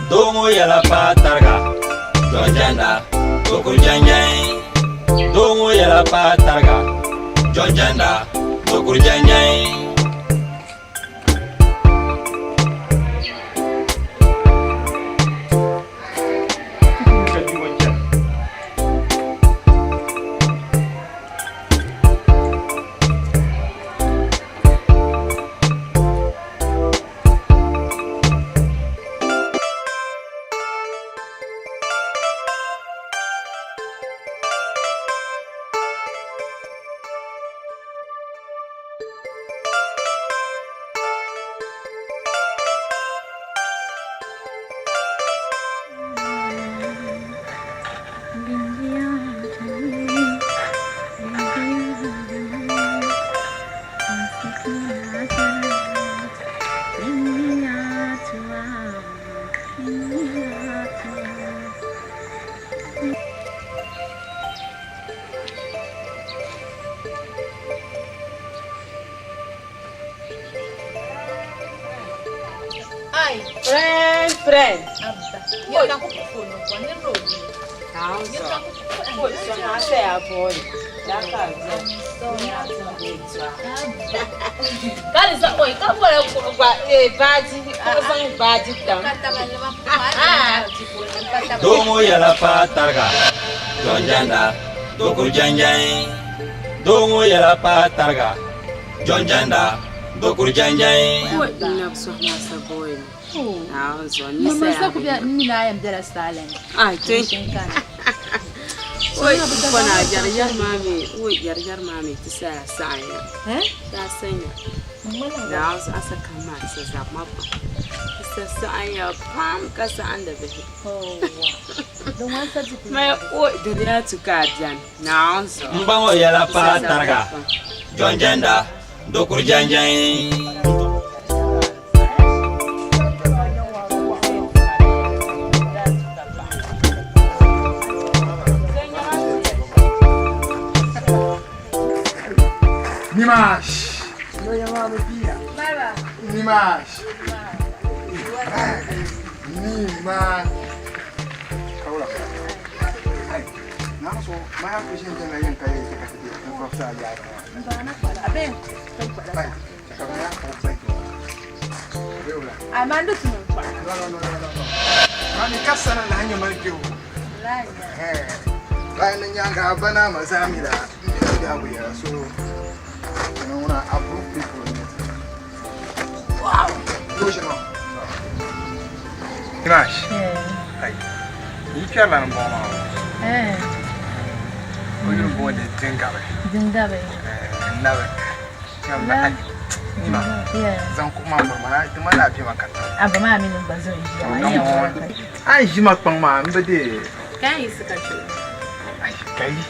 Doo ŋɔ yɛla paai tariga jɔnjɛnda dokuru jɛnjɛn doo ŋɔ yɛla paai tariga jɔnjɛnda dokuru jɛnjɛn. Ai, friend, friend. Abba. Yɛ ka ku phone no kwa ne road. Oi, so ha sɛ ya boy. Da ka Ka di za oi ka bɔra gba e baaji ka zaŋ baaji tam. Doo ŋɔ yɛla paai tariga jɔnjɛnda dokuru jɛnjɛn doo ŋɔ yɛla paai tariga jɔnjɛnda dokuru jɛnjɛn. Oi, n na so ma sa boy. Mama sa ku bɛ n mina yɛn bɛla silent. Ah, te. Oi, kona yar yar mami, oi yar yar mami ti sa sa ya. Eh? Sa sanya. Na asa kama sa za ma pa. Sa sa ya pam ka sa anda bihi. Oh. Don wan sa ti. Mai oi da ya tuka jan. Na anso. N ba ŋɔ yɛla paai tariga jɔnjɛnda dokuru jɛnjɛn. Nimash. Nimash. Nimash. Kaula. Ai. Na so ma ya kushin tana yin kai ka tafi in fafsa ya. Abe. Ai. Ka ya ko bai. Amanda tunu. No no no no no. Mami kasana na hanya mai kyau. Eh. Bayan nan ya ga bana mazamira. Da abu ya so. You know, wanna approve people. Wow. Go you know. Nimash. Ai. Yi kya lan bo ma. Eh. O yun bo de dingabe. Dingabe. Eh, nabe. Nima, zaŋ kuɣu maa miri ma, ti ŋmanila a bɛ ma katiŋ. A ba maa mini n gba zo n-ʒiya maa, n yɛn bɔra ka. A ni ʒi ma kpaŋ maa, m bi deei. Ka a yiɣisi ka chɛ o. Ai, ka yi,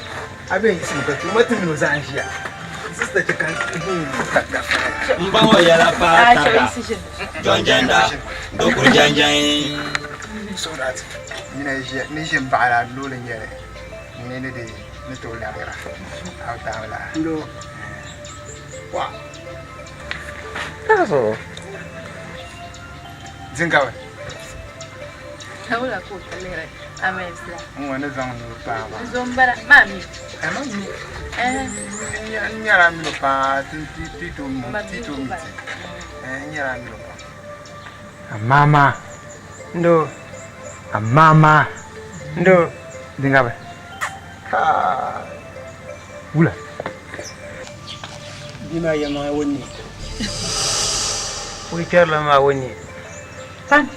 a bee yiɣisimi ka chɛ o, ma ti mini o zaa n-ʒiya. Sista chɛ ka n M ba ŋɔ yɛla paai tariga, jɔnjɛnda, dokuri jɛnjɛn. So that nyina ʒiya ni ʒi m baɣila looli n nyɛli ni ni di ni tooi larigira a bi taai la. Dingawe. Wula ka o ti lihiri Amɛsila. N ŋɔ ni zaŋ nuu paai ba. N zo m-bala maa mi. Ma mi. N nyɛla milo paa ti ti tooi mi ti. N nyɛla milo paa. Amaama ndo amaama ndo dingawe. Kai wula. Bia maa yɛlimaŋli o ni o yi kpɛrila maa o ni Pan.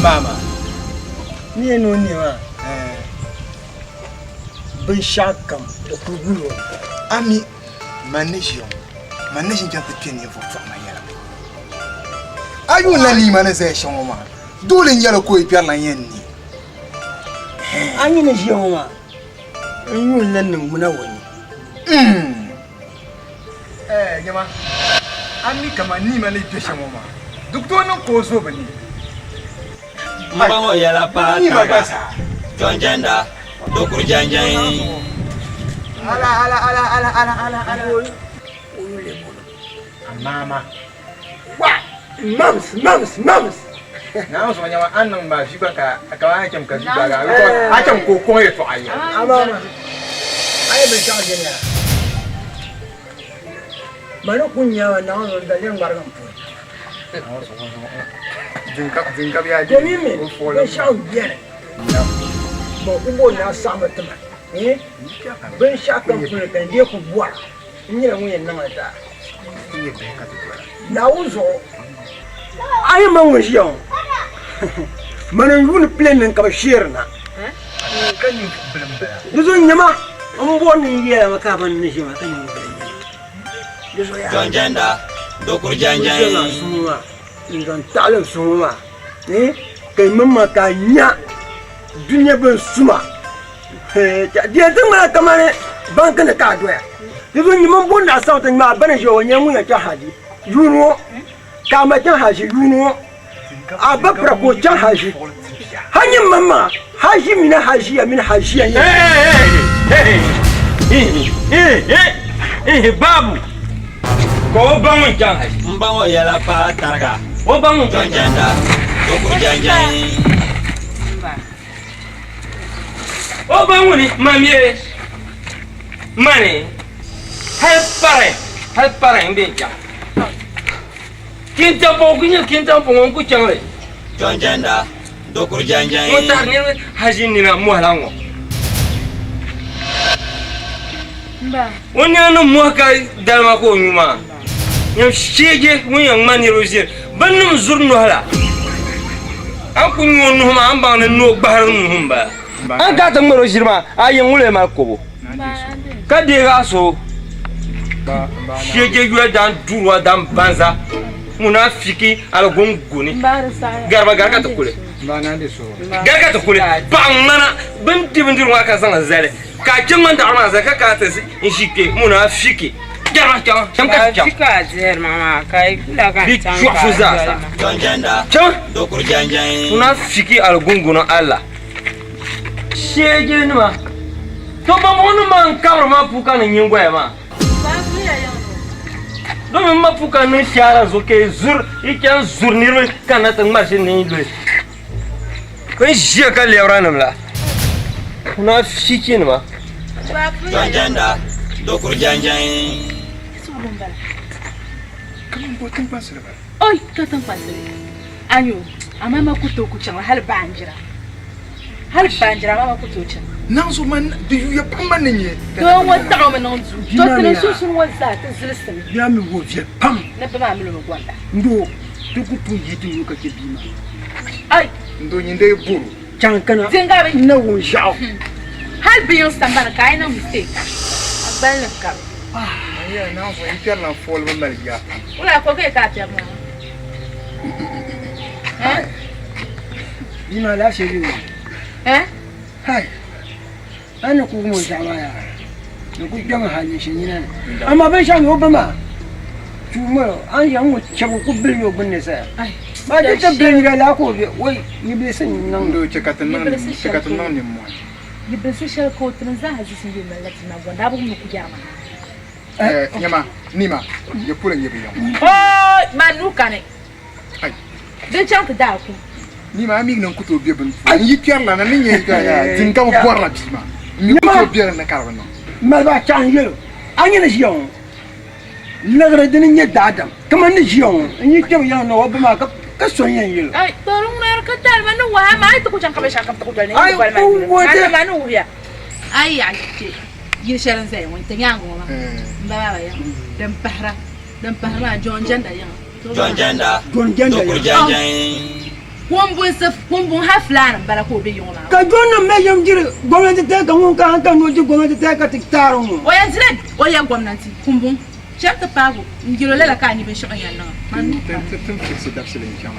Maama ni yɛn ni o ne maa binshɛɣu kam di kuli guli o. A mi man ni ʒiya ŋɔ, man ni ʒi n-chaŋ ti kpe ninvuɣ tɔɣima yɛla. A yuun la niima ni zaya shɛm ŋɔ maa, doole n-nyɛ li ka o yi kpɛrila n-yɛn ne. A mi ni ʒiya ŋɔ maa, n yuun la niŋ ŋuna o ni. Ɛɛ nyama, a mi kaman niima ni be shɛm ŋɔ maa, di ku tooi niŋ ka o zo bɛ ni. M ba ŋɔ yɛla paai Niima tariga, gba zaa. jɔnjɛnda, dokuri jɛnjɛn. Ala ala ala ala ala ala ala. Amaama. Wa! Mams, mams, mams! Naawuni zuɣu nyama a ni niŋ ma vi gba ka kaman a cham ka vi gbaagi a, a cham ka o kɔŋ yɛtɔɣa yɛli. Amaama, a yi binshɛɣu ʒini ya, ma ni ku nya ma Naawuni zuɣu n-dali ŋmarigi m puli. Domin mi binshɛɣu m-beni, bɛ ku bo naa saɣimi ti ma, binshɛɣu kam puli ka n dee ku bɔra. N nyɛla ŋun yɛn niŋ li daa Naawuni zuɣu. A yi ma ŋun ʒiya ŋɔ, mani n-yuuni plane ni ka bɛ sheeri na. Di zuɣu nyama m bɔri ni n yɛla ma ka a ba ni ʒiya maa ka ninvuɣ bilim nyɛ ma. Di zuɣu yaa. Jɔnjɛnda, dokuri jɛnjɛn. N zaŋ n suhu maa n-zaŋ taɣili n suhu maa ka yi mini ma ka a nya dunia bin suma. Di yɛn ti ŋmanila kamani banki ni ka a doya. Di zuɣu nyini mini bɔndi a saŋ ti ŋme a ba ni ʒiya o nyɛla ŋun yɛn chaŋ haji yuuni ŋɔ ka a ma chaŋ haji yuuni ŋɔ a ba pira ka o chaŋ haji ha nyini mini maa haji mini hajiya mini hajiya nyɛ. Babu ka o ba ŋun chaŋ haji. M ba ŋɔ yɛla paai tariga. O ba ŋun chaŋ haji. Jɔnjɛnda, dokuri jɛnjɛn. O ba ŋuni ma mi mani hali pari hali pari n bɛ chaŋ kintampoŋ ku nyɛ kintampoŋ ŋɔ n ku chaŋ li Jɔnjɛnda dokuri jɛnjɛn ŋun taɣari niriba haʒi nina mɔhila ŋɔ o nina ni mɔhi ka dalima ka o nyu maa nyam sheeje ŋun yɛn ŋma niriba ʒiri bini nim zuri nohi la a ni ku nyu o nuhi maa a ni baŋ ni noo gbahiri nuhi n bala a ni kana ti ŋmari o ʒiri maa a yɛn ŋuli mali kobo ka deegi a so sheeje yoli daan duruwa daan banza ŋuna fiki aligongoni gariba gari ka ti kuli gari ka ti kuli paɣa ŋmana bin di bindirigu maa ka zaŋ zali ka a chɛ ŋmani daɣari maa zali ka kana ti ʒi kpɛ munafiki Chaŋ chaŋ chaŋ ka chaŋ. Bi chɔɣifu zaasa. Chaŋ munafiki aligungu Allah. Sheeje nima. To bambɔŋɔ nim maa n kabiri ma puka ni nyingoya maa. Domin ma puka niŋ shaara zuɣu ka yi zuri yi chani zuri niriba kanna ti ŋmari shini ni yi luli. Bɛ ni ʒiya ka lɛbira nim la. Munafiki nima. Janjanda, dokuru janjan. Oi, ka tiŋkpansili. Ayo, amaa ma ku tooi ku chaŋ hali baanjira. Hali baanjira amaa ma ku tooi chaŋ. Naŋzuɣu man di yuya pam man ni nyɛ. Doo ŋɔ taɣi o mi niŋ duu. To ti ni sunsuuni ŋɔ zaa ti zilisimi. Bia mi wo viɛli pam. Ni ba maa mili mi gonda. Ndoo, ti ku tooi yi ti yu ka chɛ bia maa. Ai! Ndoo nyin dee boro. Chaŋ kana Dingabi. n na wum ʒiɛɣu. Hali bɛ yiŋ sambani ka a yi niŋ mistake a gbali ni kabi. N yɛli Naawuni yi kpɛrila n fooli bi mali yaa pam. Wula ka o ka a kpɛri maa? Bia maa laafee bɛ o. Hai a ni ku wum o zaɣa maa yaa ni ku kpɛmi hali ni shinyina ni amaa binshɛɣu nyɛ o ba maa chuu mali o a ni yɛn ŋɔ chɛbu ku bili o gbunni saya maa di ti bili nyina laa ka o bɛ wai yibilisi n niŋ Doo chɛ ka ti niŋ chɛ ka ti niŋ nimmohi. Yibilisi shɛli ka o tiri n zaaha zisi n yuli malila bia maa gɔnda a bi wum ni ku yɛri maa. Nyama nima ya polo n-nyɛ bɛ yiŋ. Ooi man nuu kani. Din chaŋ ti daa kum. Nima a mi ni n ku tooi be bini puuni. N yi kpɛrila na ni nya din ka bi bɔrila bia maa. N mi ku tooi be din ni ka di bi niŋ. Mali ba chaɣ n yɛl o, A nyini ʒiya ŋɔ liɣiri dini n-nyɛ daadam kaman ni ʒiya ŋɔ n yi kpɛbu yiŋ ni o ba maa ka so n-yɛn yɛl o. Ai, to di ŋuna di ka talima ni wahi amaa a yi ti ku chaŋ ka binshɛɣu kam ti ku doli ni yi ti boli ma yuli maa maa ni wuhiya. A yi yaɣi kpe yili shɛli n-zaya ŋɔ n-ti nyaaŋa ŋɔ maa m ba baaba yiŋa din pahira din pahiri maa John Jenda yiŋa. John Jenda, John Jenda Dokuru Janjan. Kumbunsi kumbun hali fulaani m-bala ka o be yiŋɔ maa. Ka John nim mali yɛm diri gomnanti tali ka ŋun ka hankali ni o di gomnanti tali ka ti taari ŋɔ. O yɛn dila o ya gomnanti kumbun chani ti paagi o n-yɛl o lala ka a nya binshɛɣu n yɛn niŋ a. Man nuu kpani. Ti ti fiɣisi dabisili n-chaŋ.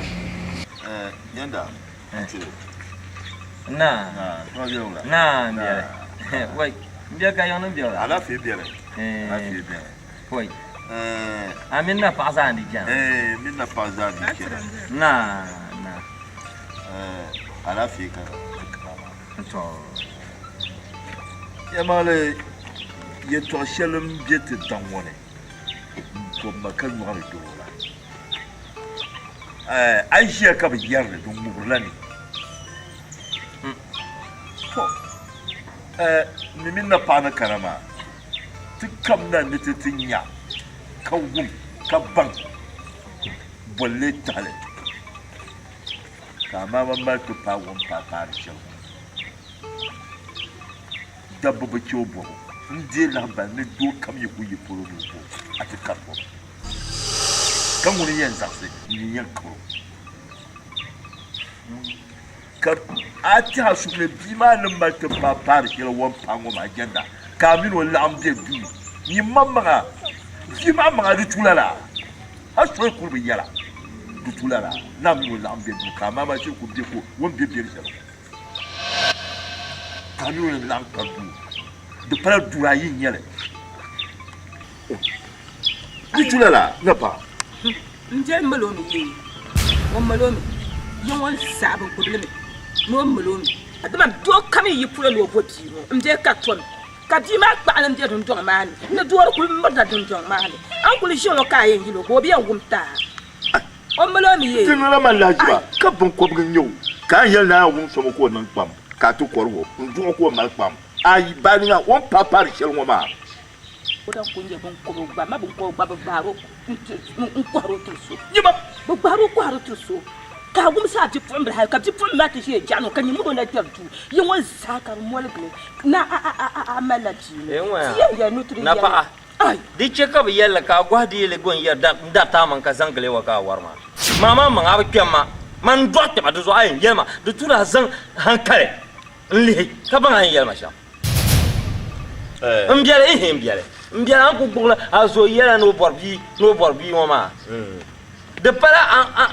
Jenda, n-ti. Naa. Naa m-bɛli. Wai, m-bɛli ka yiŋ ni m-bɛli. Alaafee bɛni. Alaafee bɛni. Pɔi. A mini napaɣa zaa n-di chana. Ɛɛ, m mini napaɣa zaa n-di chana. Naa, naa. Ɛɛ, alaafee ka di kana maa. Tɔ. Yɛlimaŋli, yɛtɔɣ shɛli m-be ti daŋ ŋɔ ni m-bɔbi ma ka nyɔɣu ni doro la. Ɛɛ, a yi ʒiya ka bɛ yɛri li, di ŋubirila ni. Tɔ, ɛɛ, m mi mini napaɣa ni kana maa. Ti kamina ni ti ti nya, ka wum, ka baŋ bolli tahili, ka amaa mali ti paai o ni paai paari shɛli ŋɔ. Dabba bi chɛ o bɔbu n-deei lahibali ni doo kam yi ku yi polo ni o bo a ti kari bɔbu, ka ŋuni yɛn zaɣisi n-ni yɛn kari o. Ka a tɛha suhu ni bia maa ni mali ti paai paari shɛli o ni paai ŋɔ maa jɛnda, ka a min o laɣim be duu nyin maŋmaŋa, bia maa maŋa di tu lala, hal so yi kuli bi yɛla di tu lala ni a min o laɣim be duu ka a maa shiri kuli be ka o ni be beri shɛli ŋɔ, ka a min o ni laɣim kpɛri duu, di pala duri ayi n-nyɛ li. Di tu lala, na pa. N biɛli mali o mi yee, o mali o mi, ya ŋɔ zaa bi gbubili mi ni o mali o mi. Dama doo kam yi yi polo ni o bo bia ŋɔ m-be ka tom ka bia maa kpaɣili m-be dundɔŋ maa ni ni doori kuli mirina dundɔŋ maa ni. A ni kuli ʒi ŋɔ ka a yɛn yili o ka o bi yɛn wum ti a. O mali o mi yee. Ti niŋla man lahiʒiba ka biŋkɔbigu n-nyɛ o ka a ni yɛli ni a yɛn wum so mi ka o niŋ kpam ka a ti kɔrig o n-duɣi ka o mali kpam. Ayi, baani ŋa o ni paai paari shɛli ŋɔ maa. O daa kuli nyɛ binkɔbigu gba, amaa binkɔbigu gba bi gbahiri o n-kɔhiri o tiri so. Bɛ gbahiri o kɔhiri o tiri so, ka a wumsi a bipuɣimbila hali ka bipuɣimbila maa ti ʒiya jaɣini o ka nyini mini o na kpɛri duu. Yi ŋɔ zaa ka di moligimi ni a malila bia ni. Ti yɛn yɛli ni ti di yɛli. Napaɣa, di chɛ ka bɛ yɛli li ka a gɔhi di yɛli go n-yɛri n-dariti a maŋ ka zaŋ gili wa ka a wari maa. Maa maa maŋ a bi kpɛm ma, man n-dɔɣi kpɛma di zuɣu a yɛn yɛli ma di tu ni a zaŋ hankali n-lihi ka baŋ a ni yɛli ma shɛm. N biɛli ihi n biɛli n biɛli a ni ku gbuɣila a zo yɛla ni o bɔri bia ni o bɔri bia ŋɔ maa di pala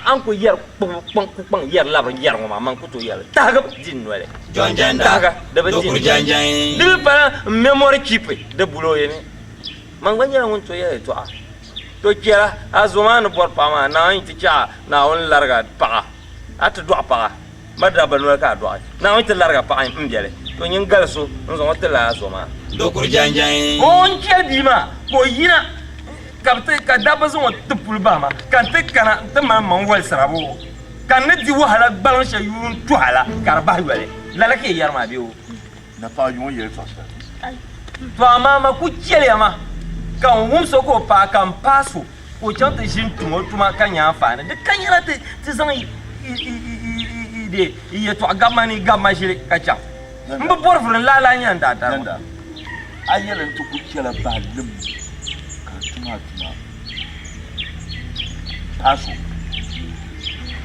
a ni ku yɛri kukpaŋ yɛri labiri yɛri ŋɔ maa man ku tooi yɛli tahiga bi di n noli tahiga di bi di di mi pala n memory chip di bulo yini man gba nyɛla ŋun tooi yɛli yɛltɔɣa to chɛla a zo maa ni bɔri paɣa maa Naawuni ti chɛ a Naawuni lariga paɣa a ti dɔɣi paɣa Ma dabba noli ka a dɔɣi. Naawuni ti lariga paɣa m biɛli, to nyin gali so n-zaŋ o ti la a zo maa. Dokuri janjani. O ni chɛli bia maa ka o yina ka bɛ ti ka dabba zaŋ o ti puli bahi ma, ka n ti kana nti mali m maŋ wolisira bo, ka n ni di wahala gbaliŋ shɛli yuun tuha la ka di bahi yoli. Lala ka yi yɛri maa bee o? Napaɣa yuŋ yɛli tɔɣ shɛli. To amaa ma ku chɛliya ma ka n wum so ka o paai ka m paai so. Ka o chaŋ ti ʒini tum o tuma ka nya anfaani. Di ka nyɛla ti zaŋ yi yɛtɔɣa gabi ma ni yi gabi ma ʒili ka chaŋ. M bi bɔri vuri n laalaa nya n daadam. Yanda, a yɛli n ti ku chɛla bahi lim ka a tum a tuma paai so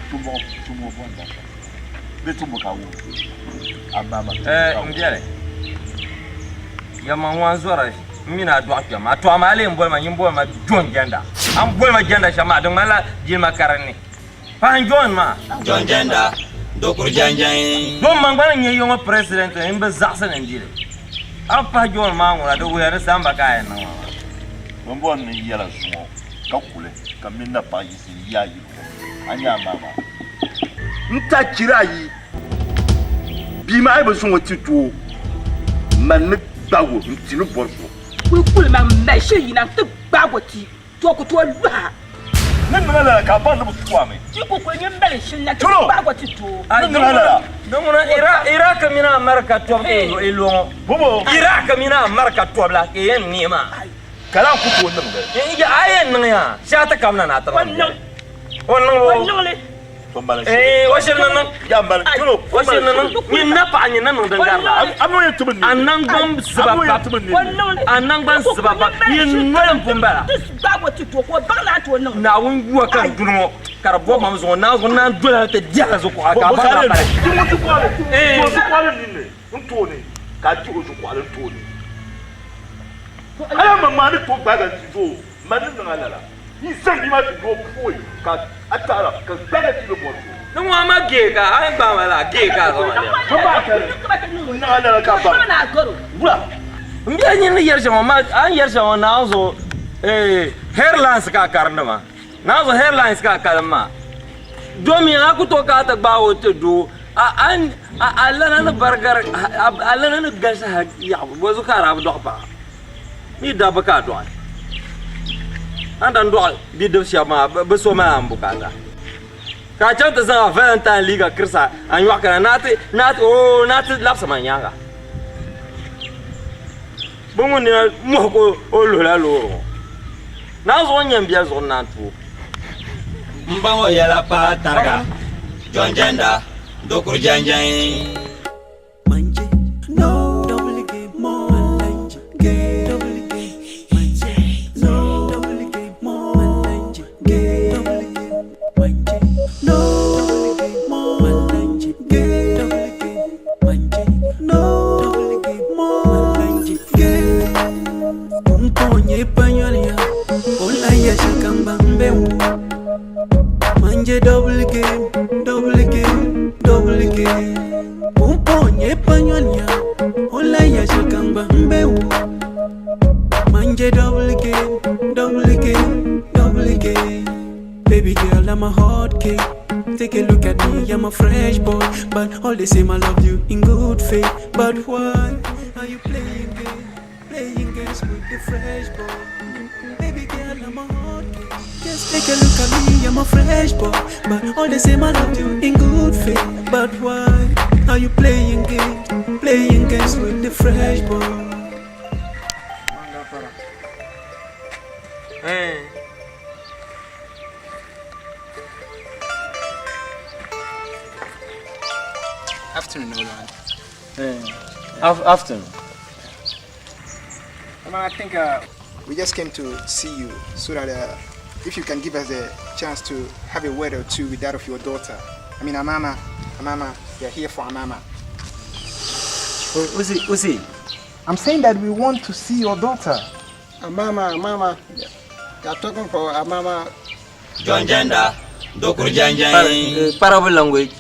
tumbɔɣu tum o bɔri dabba bee tumbu ka a wuhi amaa ma tumbu ka a wuhi. M biɛli, yɛmma ŋɔ a ni zɔra ʒi. N mini a dɔɣi kpɛm. A tɔɣi maa lee m-boli ma nyin boli ma John Jɛnda. A ni boli ma Jɛnda shɛm maa, di ŋmanila jilima ka di ni. Pahi n John maa. John Jɛnda, dokuru jɛnjɛn. Don man gba ni nyɛ yiŋɔ president n bi zaɣisi ni n di li. A bi pahi John maa ŋuna, di wuhiya ni samba ka a yɛn niŋ ma maa. Bɛ ni bɔri ni n yɛla zuŋɔ ka kuli ka m mini napaɣ yiɣisi n-yi a yili ŋɔ, a nya a maŋ. N ta chira ayi bia maa yi bi zaŋ o ti doo, man ni gbaag o n-ti ni bɔri so. Kulikuli man mali shili yina nti gbaag o ti doo ku tooi luhi a. Ni niŋ a lala ka a baŋ ni bɛ su a mi. Ti ku kuli nyin mali shili na nti gbaag o ti doo. Ni niŋ a lala. Di ŋuna Iraq mini America tɔbu ka yi lo ŋɔ. Bobo. Iraq mini America tɔbu la ka yi yɛn neei maa. Ka lahi ku tooi niŋ li. A yɛn niŋ ya shee ti kamina ni a ti niŋ li. O niŋ o. Eh, o shiri ni niŋ. O shiri ni niŋ. Nyin na paɣa nyin na niŋ din gari la. A naŋgban ziba pam. A naŋgban ziba pam. Nyin noli m-pun bala. Naawuni yuwa ka n duli ŋɔ ka di bɔbi mam zuɣu naa zuɣu naan doli hali ti diɛhila zukuɣa ka a baŋ na pali. Yi zaŋ bia maa ti doo pooi ka a taɣira ka gbaagi ti ni bɔri so. Ni ŋɔ ama gee ka a yɛn gbaai ma la gee ka a zaŋ ma lɛbi. Ka maa kali n niŋ a lala ka baŋ wula. M bia nyini ni yɛri shɛm ŋɔ ma a ni yɛri shɛm ŋɔ naanzu eh hairlines ka a karindi ma naanzu hairlines ka a kalim maa domi a ku tooi ka a ti gbaai o ti doo a a a lana ni barigari a lana ni galisi hali yaɣa bɔzuɣu ka a daa bi dɔɣi paɣa. Mi dabba ka a dɔɣi. A ni daa dɔɣi bidib shɛba maa, bɛ so mali a ni bukaata. Ka a chaŋ ti zaŋ a Valentine liiga kirisi a nyɔɣu kana ni a ti, ni a ti, oo, ni a ti labisi ma nyaaŋa. Bɛ ŋun nina mɔhi ka o luhila loori ŋɔ. Naa zuɣu n-nyɛ m bia zuɣu n-naan tu o. M ba ŋɔ yɛla paai tariga, John Jenda, Dokuru Janjai. Manje double game, double game, double game. Umponye panyonya, ola ya shikamba mbeu. Manje double game, double game, double game. Baby girl, I'm a hot cake. Take a look at me, I'm a fresh boy. But all the same, I love you in good faith. But why are you playing games, playing games with the fresh boy? Baby girl, I'm a hot cake. Just take a look at me, I'm a fresh boy. But all the same, I love you in good faith. But why are you playing games, playing games with the fresh boy? Eh. Afternoon, Nolan. Afternoon. I think we just came to see you so that if you can give us a chance to have a word or two with that of your daughter. I mean, Amama, Amama, we are here for Amama. Uzi, Uzi. I'm saying that we want to see your daughter. Amama, Amama. They are talking for Amama. John Jenda, Dokuru Janjai. Parable language.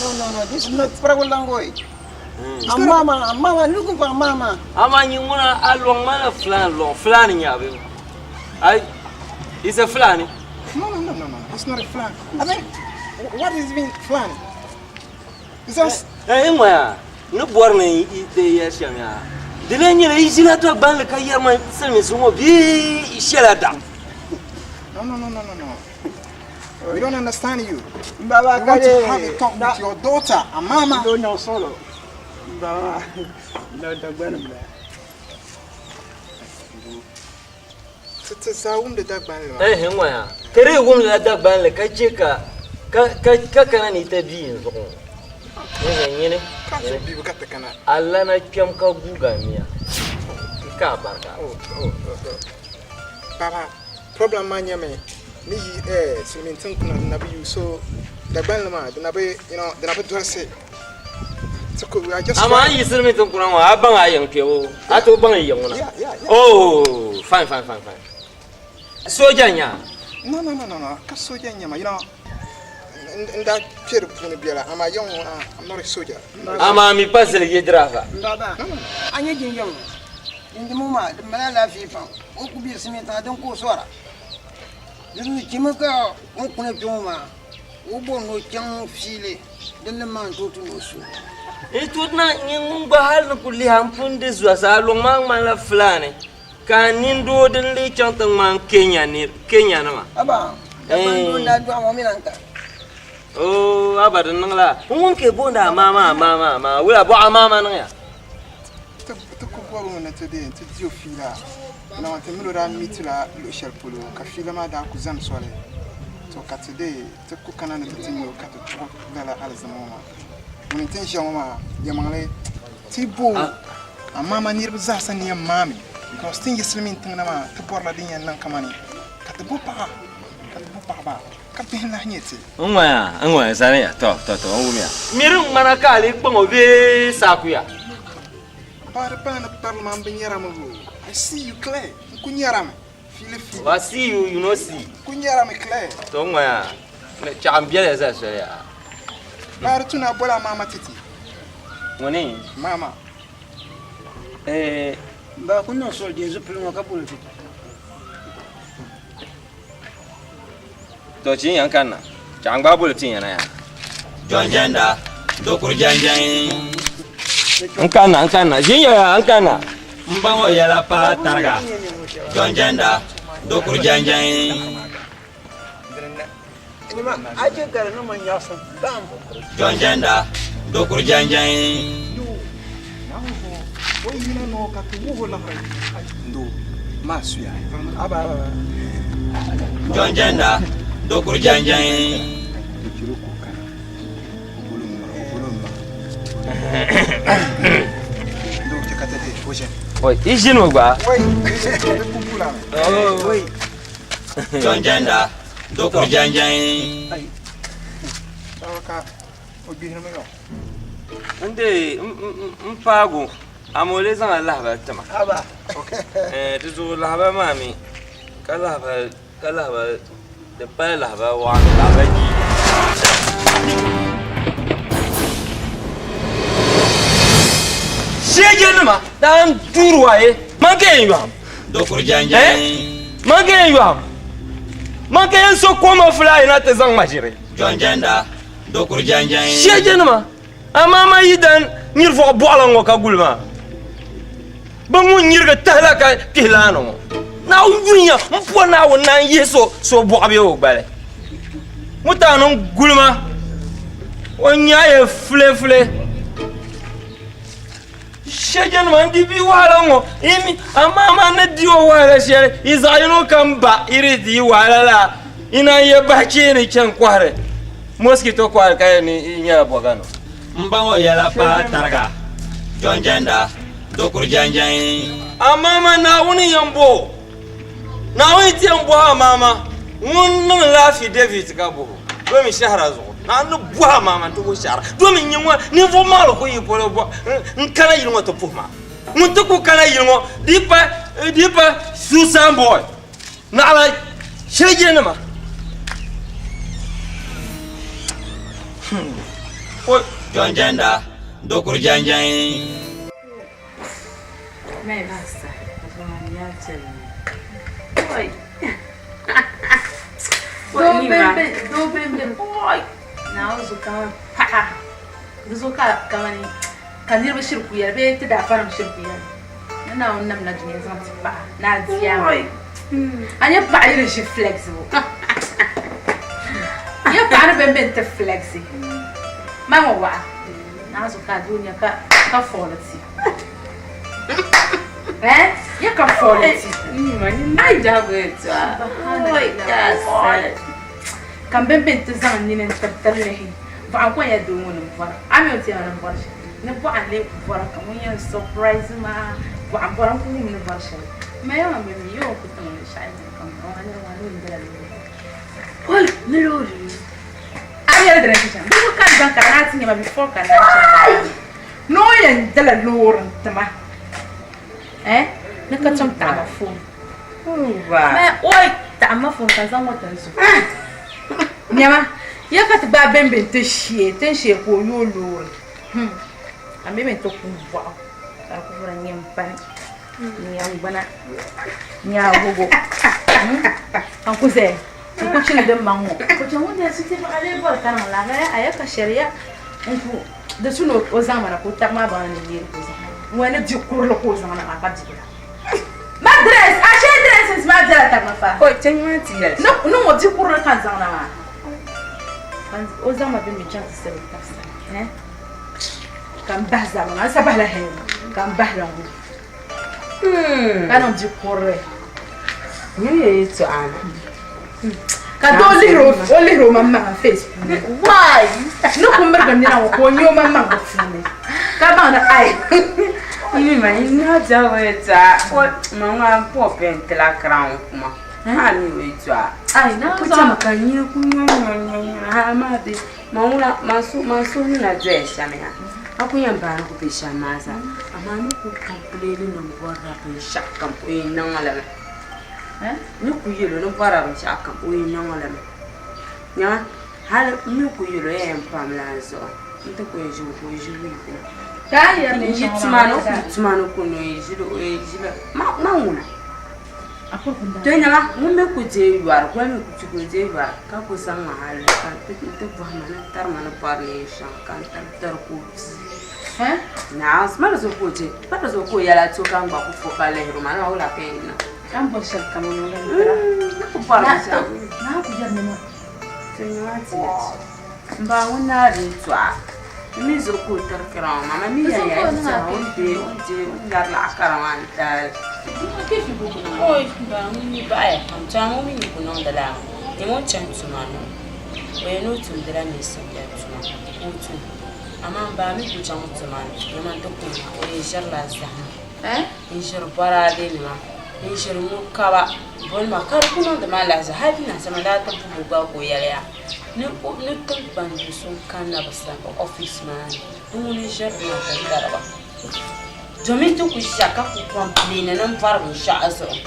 No, no, no. This is not parable language. Amama, Amama, looking for Amama. Ama nyi ŋuna a lɔŋ ma la Fulani lɔŋ. Fulani n-nyɛ a bee? Ai, it's a Fulani. No, no, no, no, no. It's not a Fulani. I mean, what is even Fulani? It's just... Eh, ŋɔ yaa, ni bɔri ni yi ti yɛli shɛm yaa. Di lee nyɛla yi ʒila Dagbanli ka yɛri ma silimiinsi ŋɔ bee shɛla daɣim? No, no, no, no, no, no. We don't understand you. Baba, We want to have a talk with your daughter, Amama. No, no, solo. Baba, no, Dagbani ba. Ti zaa wumdi Dagbanli maa. Eh, ŋɔ yaa. Ka di yi wumdila Dagbanli ka che ka ka kana ni ti bia n zuɣu ŋɔ. Nyini, nyini. Ka so bibi ka ti kana. A lana kpɛm ka guugi a mia. Ka a barika. Oh, oh, oh, oh. Baba, problem maa nyɛmi ni yi eh, silimiin tiŋ kuna di na bi yu so Dagbanli maa di na bi, you know, di na bi dolisi. Amaa a yi silimiin tiŋkuna ŋɔ a baŋ a yiŋ kpɛbu a tooi baŋ yiŋ ŋuna. Oh, fine fine fine fine. Sooja n-nyɛ a? No no no no no ka sooja n-nyɛ ma you know n daa kpe di puuni biɛla amaa yiŋ ŋɔ I'm not a soldier. Amaa mi pa ziliji driver. M baba, a nya jinjam ŋɔ? Jinjam ŋɔ maa di mali alaafee pam. O ku be silimiin tiŋa din ka o sɔra. Di zuɣu chemi ka o ni kuna kpe ŋɔ maa o bɔri ni o chaŋ fiili din ni maa n-tooi ti ni o su. N tooi na nyɛ ŋun gba hali ni ku lihi a m-pun di zuɣusaa luŋ maa ŋmanila Fulani ka a nindoo din lee chaŋ ti ŋmani Kenya nima. Aba, Dagbaŋ doo n-daa dɔɣi ma o mi na n-ka. Oo, aba di niŋla n wum ka yi booni a maama a maama a maama wula bɔɣu a maama niŋya? Ti ku bɔrimi ni ti deei nti di o fiila. Naawuni ti mini o daa mi ti la luɣ shɛli polo, ka fiila maa daa ku zani soli. To ka ti deei ti ku kana ni ti ti nya o ka ti tuɣi lala alizama ŋɔ maa. Ŋuni nti ʒiya ŋɔ maa, yɛlimaŋli ti bo o, amaa man niriba zaasa ni yɛn maami because ti ni yi silimiin tiŋ na maa ti bɔrila din yɛn niŋ kamani ka ti bo paɣa, ka ti bo paɣiba ka bihi n-lahi nyɛ ti. N ŋɔya, n ŋɔya, zaniya, tɔ, tɔ, tɔ, n wumiya. Miri ŋmana ka a lee kpaŋ o bee saakuya? Ba di pala ni kparili maa m bi nyarami boo. I see you clear. N ku nyarami. Fiili fiili. Ba see you, you no see. N ku nyarami clear. Tɔ n ŋɔya, chaɣ m biɛliya zali soli yaa. Ba di tu ni a boli a maama ti ti. Ŋuni? Maama. Eh. Ba ku niŋ soli deei zipili ŋɔ ka boli ti. To chi yan kanna. Chaɣ n gbaai boli ti yana yaa. Jɔnjɛnda, dokuru jɛnjɛn. N kanna, n kanna. Ʒin ya yaa, n kanna. N ba ŋɔ yɛla pa tariga. Jɔnjɛnda, dokuru jɛnjɛn. Jɔnjɛnda, dokuru jɛnjɛn. Jɔnjɛnda, dokuru jɛnjɛn. Oi, i ʒini gba. Jɔnjɛnda, dokuru jɛnjɛn. N dee n paagu amaa o lee zaŋla lahabali ti ma. Di zuɣu lahabali maa mi ka lahabali ka lahabali di pala lahabali waɣanli lahabali jiiya. Shɛjanima daa n duuri waaye man ka yɛn yɔhim. Dokuru jɛnjɛn. Man ka yɛn yɔhim. Man ka yɛn so koma fulaayi na ti zaŋ ma ʒiri. Jɔnjɛnda dokuru jɛnjɛn. Shɛjanima amaa man yi dan nyiri vɔɣu bɔɣila ŋɔ ka guli maa bɛ ŋun nyirigi tahila ka kpihi laani ŋɔ. Naawuni yunya m po Naawuni naan yihi so so bɔɣu bee o gbali. Mutaani n guli ma o nyaaya fulefule. Shɛjanima n di bia wahala ŋɔ yi mi amaa man ni di o wahala shɛli yi zaɣ yino kam ba yi di di wahala la yi naan yɛ bahi cheeni chani kɔhiri mosquito coil ka yɛli ni yi nyɛla bɔgano. M ba ŋɔ yɛla paai tariga, Jɔnjɛnda, dokuru jɛnjɛn. Amaa man Naawuni yɛn bo o. Naawuni ti yɛn bɔhi amaama ŋun niŋ laafi David ka bɔh o, domi shɛhira zuɣu. Naawuni ni bɔhi amaama nti wuhi shɛhira, domi n-nyɛ ŋɔ ninvuɣ maŋli ku yi polo bɔ n-kana yili ŋɔ ti puhi ma. Ŋun ti ku kana yili ŋɔ di yi pa di yi pa Susan boy naɣila shɛjɛnima. Oi! Jɔnjɛnda, dokuru jɛnjɛn. Doo bɛn bɛ Naawuni zuɣu kamani paɣa di zuɣu ka kamani ka niriba shiri ku yɛli bee ti daafanim shiri ku yɛli ni Naawuni namla dunia zaŋ ti paɣa ni a di a a nyɛ paɣa yi di ʒi flexible nyɛ paɣa ni bɛn bɛn ti flexi maa ŋɔ waɣa Naawuni zuɣu ka a doo nya ka fɔɔli ti Eh? Ya ka fɔɔli ti. Ka m bɛn bɛn ti zaŋ n nini n-tiri lihi bɔɣa n-kɔŋ ya doo ŋɔ ni bɔra. A mi o ti yɛli ma ni bɔri shɛli. Ni bɔɣa n-lee ku bɔra ka ŋun yɛn surprise ma bɔɣa m-bɔra n-ku wum ni bɔri shɛli. M ma ya maa mi mi ya o ku tiŋ binshɛɣu yi dini ka m bɔra ŋɔ niriba maa ni o ni dala loori. Oi! Ni loori ni. A yɛli dini ti chaŋ. Di ku kani zaŋ ka naa ti nya ma before ka naa chaŋ. Ni o yɛn dala loori n-ti ma, eh, ni ka chaŋ taɣi ma foon. Oi, taɣi ma foon ka n zaŋ ŋɔ ti n zo. Nyama, ya ka ti gbaai bɛn be n-ti shee, ti ni shee ka o yooi loori. Hmm, ka m be mi n-ti kuui bɔɣu ka di ku vuri n-nyɛ m pani, n-nyɛ n gbuna, n-nyɛ agogo. Hmm, ka n ku zaya n ku chili din maŋ ŋɔ. Ko chaŋ ŋun dali siti a lee bɔri ka niŋ la, a ya ka shɛli ya n ku di su ni o zaŋ ma na ka o tabi maa baŋ ni neeri ka o zaŋ ma na. Ŋɔ ni di kurili ka o zaŋ na maa ka di bila. Ma dress, a shee dresses maa bela tabi ma fa. O chaŋ maa ti yɛli. Ni ŋɔ di kurili ka n zaŋ na maa. Ka o zaŋ ma bɛ mi chaŋ ti sali tabi sani. Eh? Ka n bahi zabiri maa, n sa bahila hɛn ka n bahila ŋɔ. Ka niŋ di kurili. Nyini yɛ yɛltɔɣa na. Ka doo lihiri o lihiri o maŋmaŋa face puuni. Why? Ni ku mirigi nina ŋɔ ka o nya o maŋmaŋ di puuni ka baŋ ni ai. Ni ma na diɛbu yɛltɔɣa o ma ŋɔ a po pɛntila crown kuma a mi o yɛltɔɣa. Ai na Ku chɛmi ka nyina ku nyɔ nyɔ nyɔ nyɔ ha maa bɛ ma ŋuna ma so ma so ni na doya shɛm ya a ku yɛn baani ku bɛ shɛm maa zaa amaa ni ku complain ni bɔrila binshɛɣu kam o yɛn niŋ li mi. Ni ku yɛl o ni bɔrila binshɛɣu kam o yi niŋ li mi. Nyaŋa hali m mi ku yɛl o ya yɛn pamla n zuɣu nti ku yɛn ʒi o ka o ʒi wiiki n yi tuma ni o ku tuma ni ku ni o yi ʒili o yi ʒili man ŋuna. To nyaŋa ŋun mi ku deei yɔri goli mi ku ti ka o deei yɔri ka ku zaŋ ma hali ka n ti bɔhi ma ni tari ma ni bɔri neen shɛŋa ka n tari tari ka o pii. Naawuni ma di zuɣu ka o je pa di zuɣu ka o yɛla to ka n gba ku fo ka lihiri o ma ni wula ka yɛn niŋ. A ni bɔri shɛli kam o niŋ li tira. N ku bɔri binshɛɣu. Naa ku yɛri ni ma. To nyɛ ti yɛli m ba ŋun naa di tɔɣa n mi zuɣu ka o tiri kira ŋɔ maa ma mi yɛn yɛli ti tɛha o ni deei o ni deei o ni lari laɣa kara maa n taali. Oi m ba ŋun mi baɣaya pam to amaa o mi ni ku niŋdi lala maa nyama o ni chani tuma ni o yɛn ni o tumdila neesim tuma ka o tum amaa m ba mi ku chaŋ tuma ni nyama n ti ku o yɛn ʒirila zahima. N-ʒiri bɔraadenima, n-ʒiri ŋukaba, bonima ka di ku niŋdi ma alahiziba hali di nasama daa ti puhi o gba ka o yɛli ya ni tiŋkpan do so n-kanna bɛ sani bɛ ofiisi maa ni ni ŋuni n-ʒiri li na ti tiri ba domin ti ku ʒiya ka ku kɔmpileeni ni m bɔri binshɛɣu zuɣu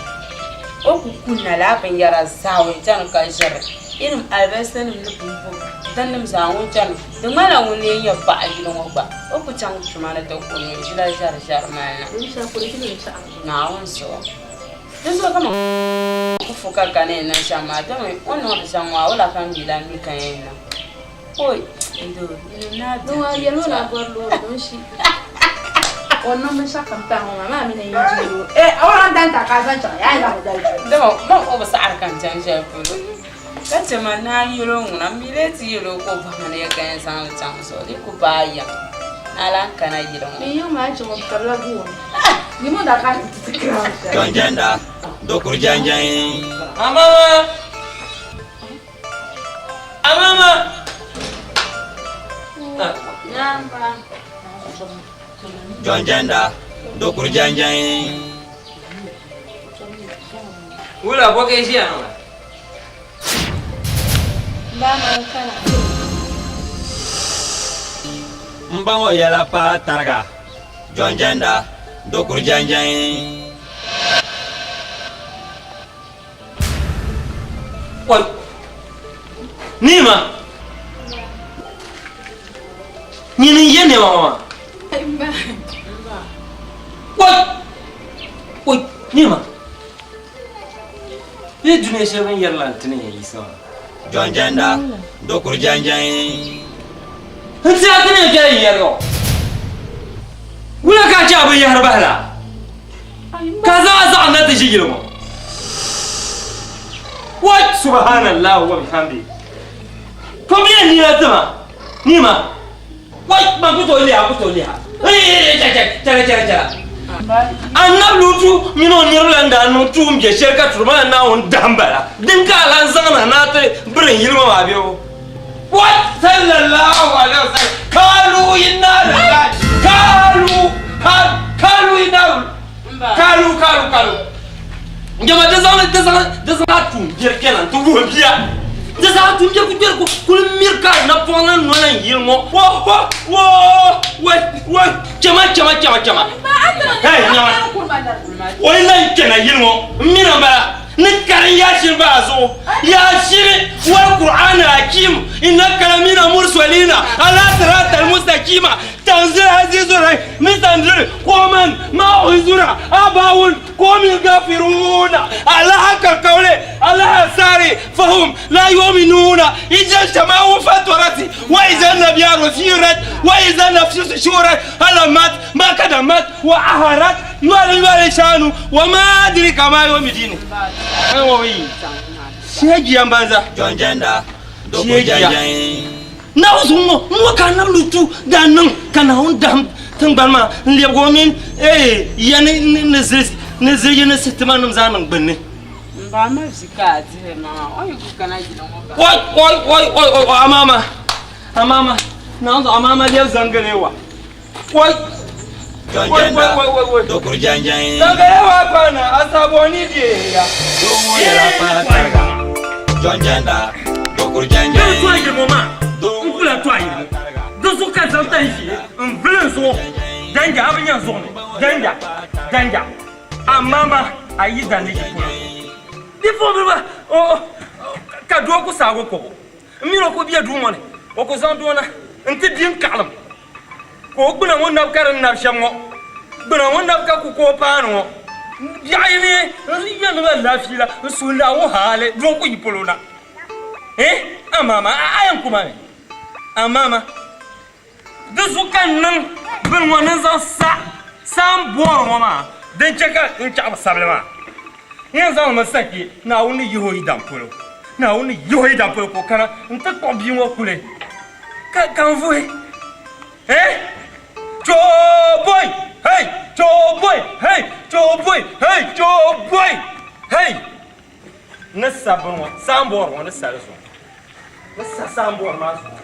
o ku kunna lala binyɛra zaa o chani ka ʒiri irin alibarisa-nim ni bimbo dinnim zaa ŋun chani Di ŋmanila ŋun lee nyɛ paɣa yili ŋɔ gba, o ku chaŋ tuma ni ti ku ni ʒila ʒɛriʒɛri mali na. Naawuni zuɣu. Dinzuɣu kaman ku fu ka ka ni yɛn niŋ shɛm maa, domi o ni niŋdi shɛm maa, wula ka m mi lan mi ka yɛn niŋ? Oi, n doo, yinim naa biɛhi Dama o bi saɣiri ka n chaŋ shɛli polo. Ka chɛ ma ni a yɛl o ŋuna, m mi lee ti yɛl o ka o bɔhi ma ni ya ka yɛn zaŋ li chaŋ zuɣu, di ku baai yiŋ ni a lan kana yili ŋɔ. Jɔnjɛnda, dokuru jɛnjɛn. Amama! Amama! Jɔnjɛnda, dokuru jɛnjɛn. Wula bɔ ka i ʒiya niŋda? M ba ŋɔ yɛla paai tariga, Jɔnjɛnda, dokuru jɛnjɛn. Oi! Niima! Nyini n-ye nɛma ŋɔ maa? Oi! Oi! Niima! Bee dunia shɛli bɛ ni yɛri la n-ti ni yɛn yiɣisi maa? Jɔnjɛnda, dokuru jɛnjɛn. N tiɛha ti ni yɛn kpɛla yinyɛriga ŋɔ. Wula ka a chɛ a binyɛhiri bahi la? Ka a zaŋ a zaɣim na ti ʒi yili ŋɔ? Wai! Subhanallah wa bihamdi. Kɔbiya nina ti ma, nima. Wai! Man ku tooi lihi a, ku tooi lihi a. Chɛla chɛla chɛla. Annabi Lutu mini o niriba la n-daa niŋ tuun biɛ shɛli ka turi maa Naawuni dahim ba la, din ka a lan zaŋ na ni a ti biri n yili ŋɔ maa bɛ o? What? Sallallahu alaihi wasallam. Kalu inna lillahi. Kalu kalu inna kalu kalu kalu. Jama di zaŋ di zaŋ di zaŋ a tuun biɛri kpɛna n-ti wuhi bia. Di zaa tumbia ku kpɛri ku kuli miri ka napɔŋ la noli n yili ŋɔ. Wo ho wo wai wai chama chama chama chama. Hey nyama. O yi lan kpɛna yili ŋɔ n mini n bala ni karim yaashiri bahi zuɣu. Yaashiri wal Qur'an hakim innaka lamina mursalina ala siratal mustaqima tanzil azizur rahim misandir koman ma unzura abawun komin gafiruna ala haka kaule ala hasari fahum la yu'minuna idza samau fatarat wa idza nabyaru sirat wa idza nafsu shurat alamat ma kadamat wa aharat yuwali yuwali shanu wa ma adrika ma yawmidini shegiyan banza shegiya Naawuni zuɣu ŋɔ, n ŋɔ ka a nabili tu daa niŋ ka Naawuni dahim tiŋgbani maa n-lɛbigi o mini ya ni ziliji ni sitimanim zaa niŋ gbinni. M ba ma vi ka a dihiri ma maa, o yi ku kana yili ŋɔ ba. Oi, oi, oi, oi, oi, oi, amaama, amaama, Naawuni zuɣu amaama lɛbi zaŋgalewa. Oi, oi, oi, oi, oi, oi, zaŋgalewa kpaana asaboni deeya. Bɛ tɔhi yili ŋɔ maa, n kula tɔhi yili ŋɔ. Di zuɣu ka zaŋ tan ʒee n-vili n zuɣu danja a bi nya n zuɣu ni danja danja amaama a yi da ni yi polo bipuɣimbila maa ka doo ku saagi o kɔbo m mini o ku be duu ŋɔ ni o ku zaŋ doo na nti di n-kaɣilim Ka o gbuna ŋɔ nabi ka di ni nabi shɛm ŋɔ, gbuna ŋɔ nabi ka ku ka o paani ŋɔ. Biɛɣu yi neei n yɛn niŋ alaafee la, n suhu laɣiŋ hali doo ku yi polo na. Eh, amaama, a yɛn ku ma mi? Amaama, di zuɣu ka n niŋ bini ŋɔ ni n zaŋ sa saanboori ŋɔ maa din chɛ ka n chaɣi bi sabili maa. N yɛn zaŋ li mi sa kpe Naawuni ni yihi o yi daŋ polo. Naawuni ni yihi o yi daŋ polo ka o kana nti kpuɣi bia ŋɔ kuli. Ka ka n vuhi eh Chooboy hey Chooboy hey Chooboy hey Chooboy hey Ni sa bini ŋɔ saanboori ŋɔ ni sa di zuɣu ni sa saanboori maa zuɣu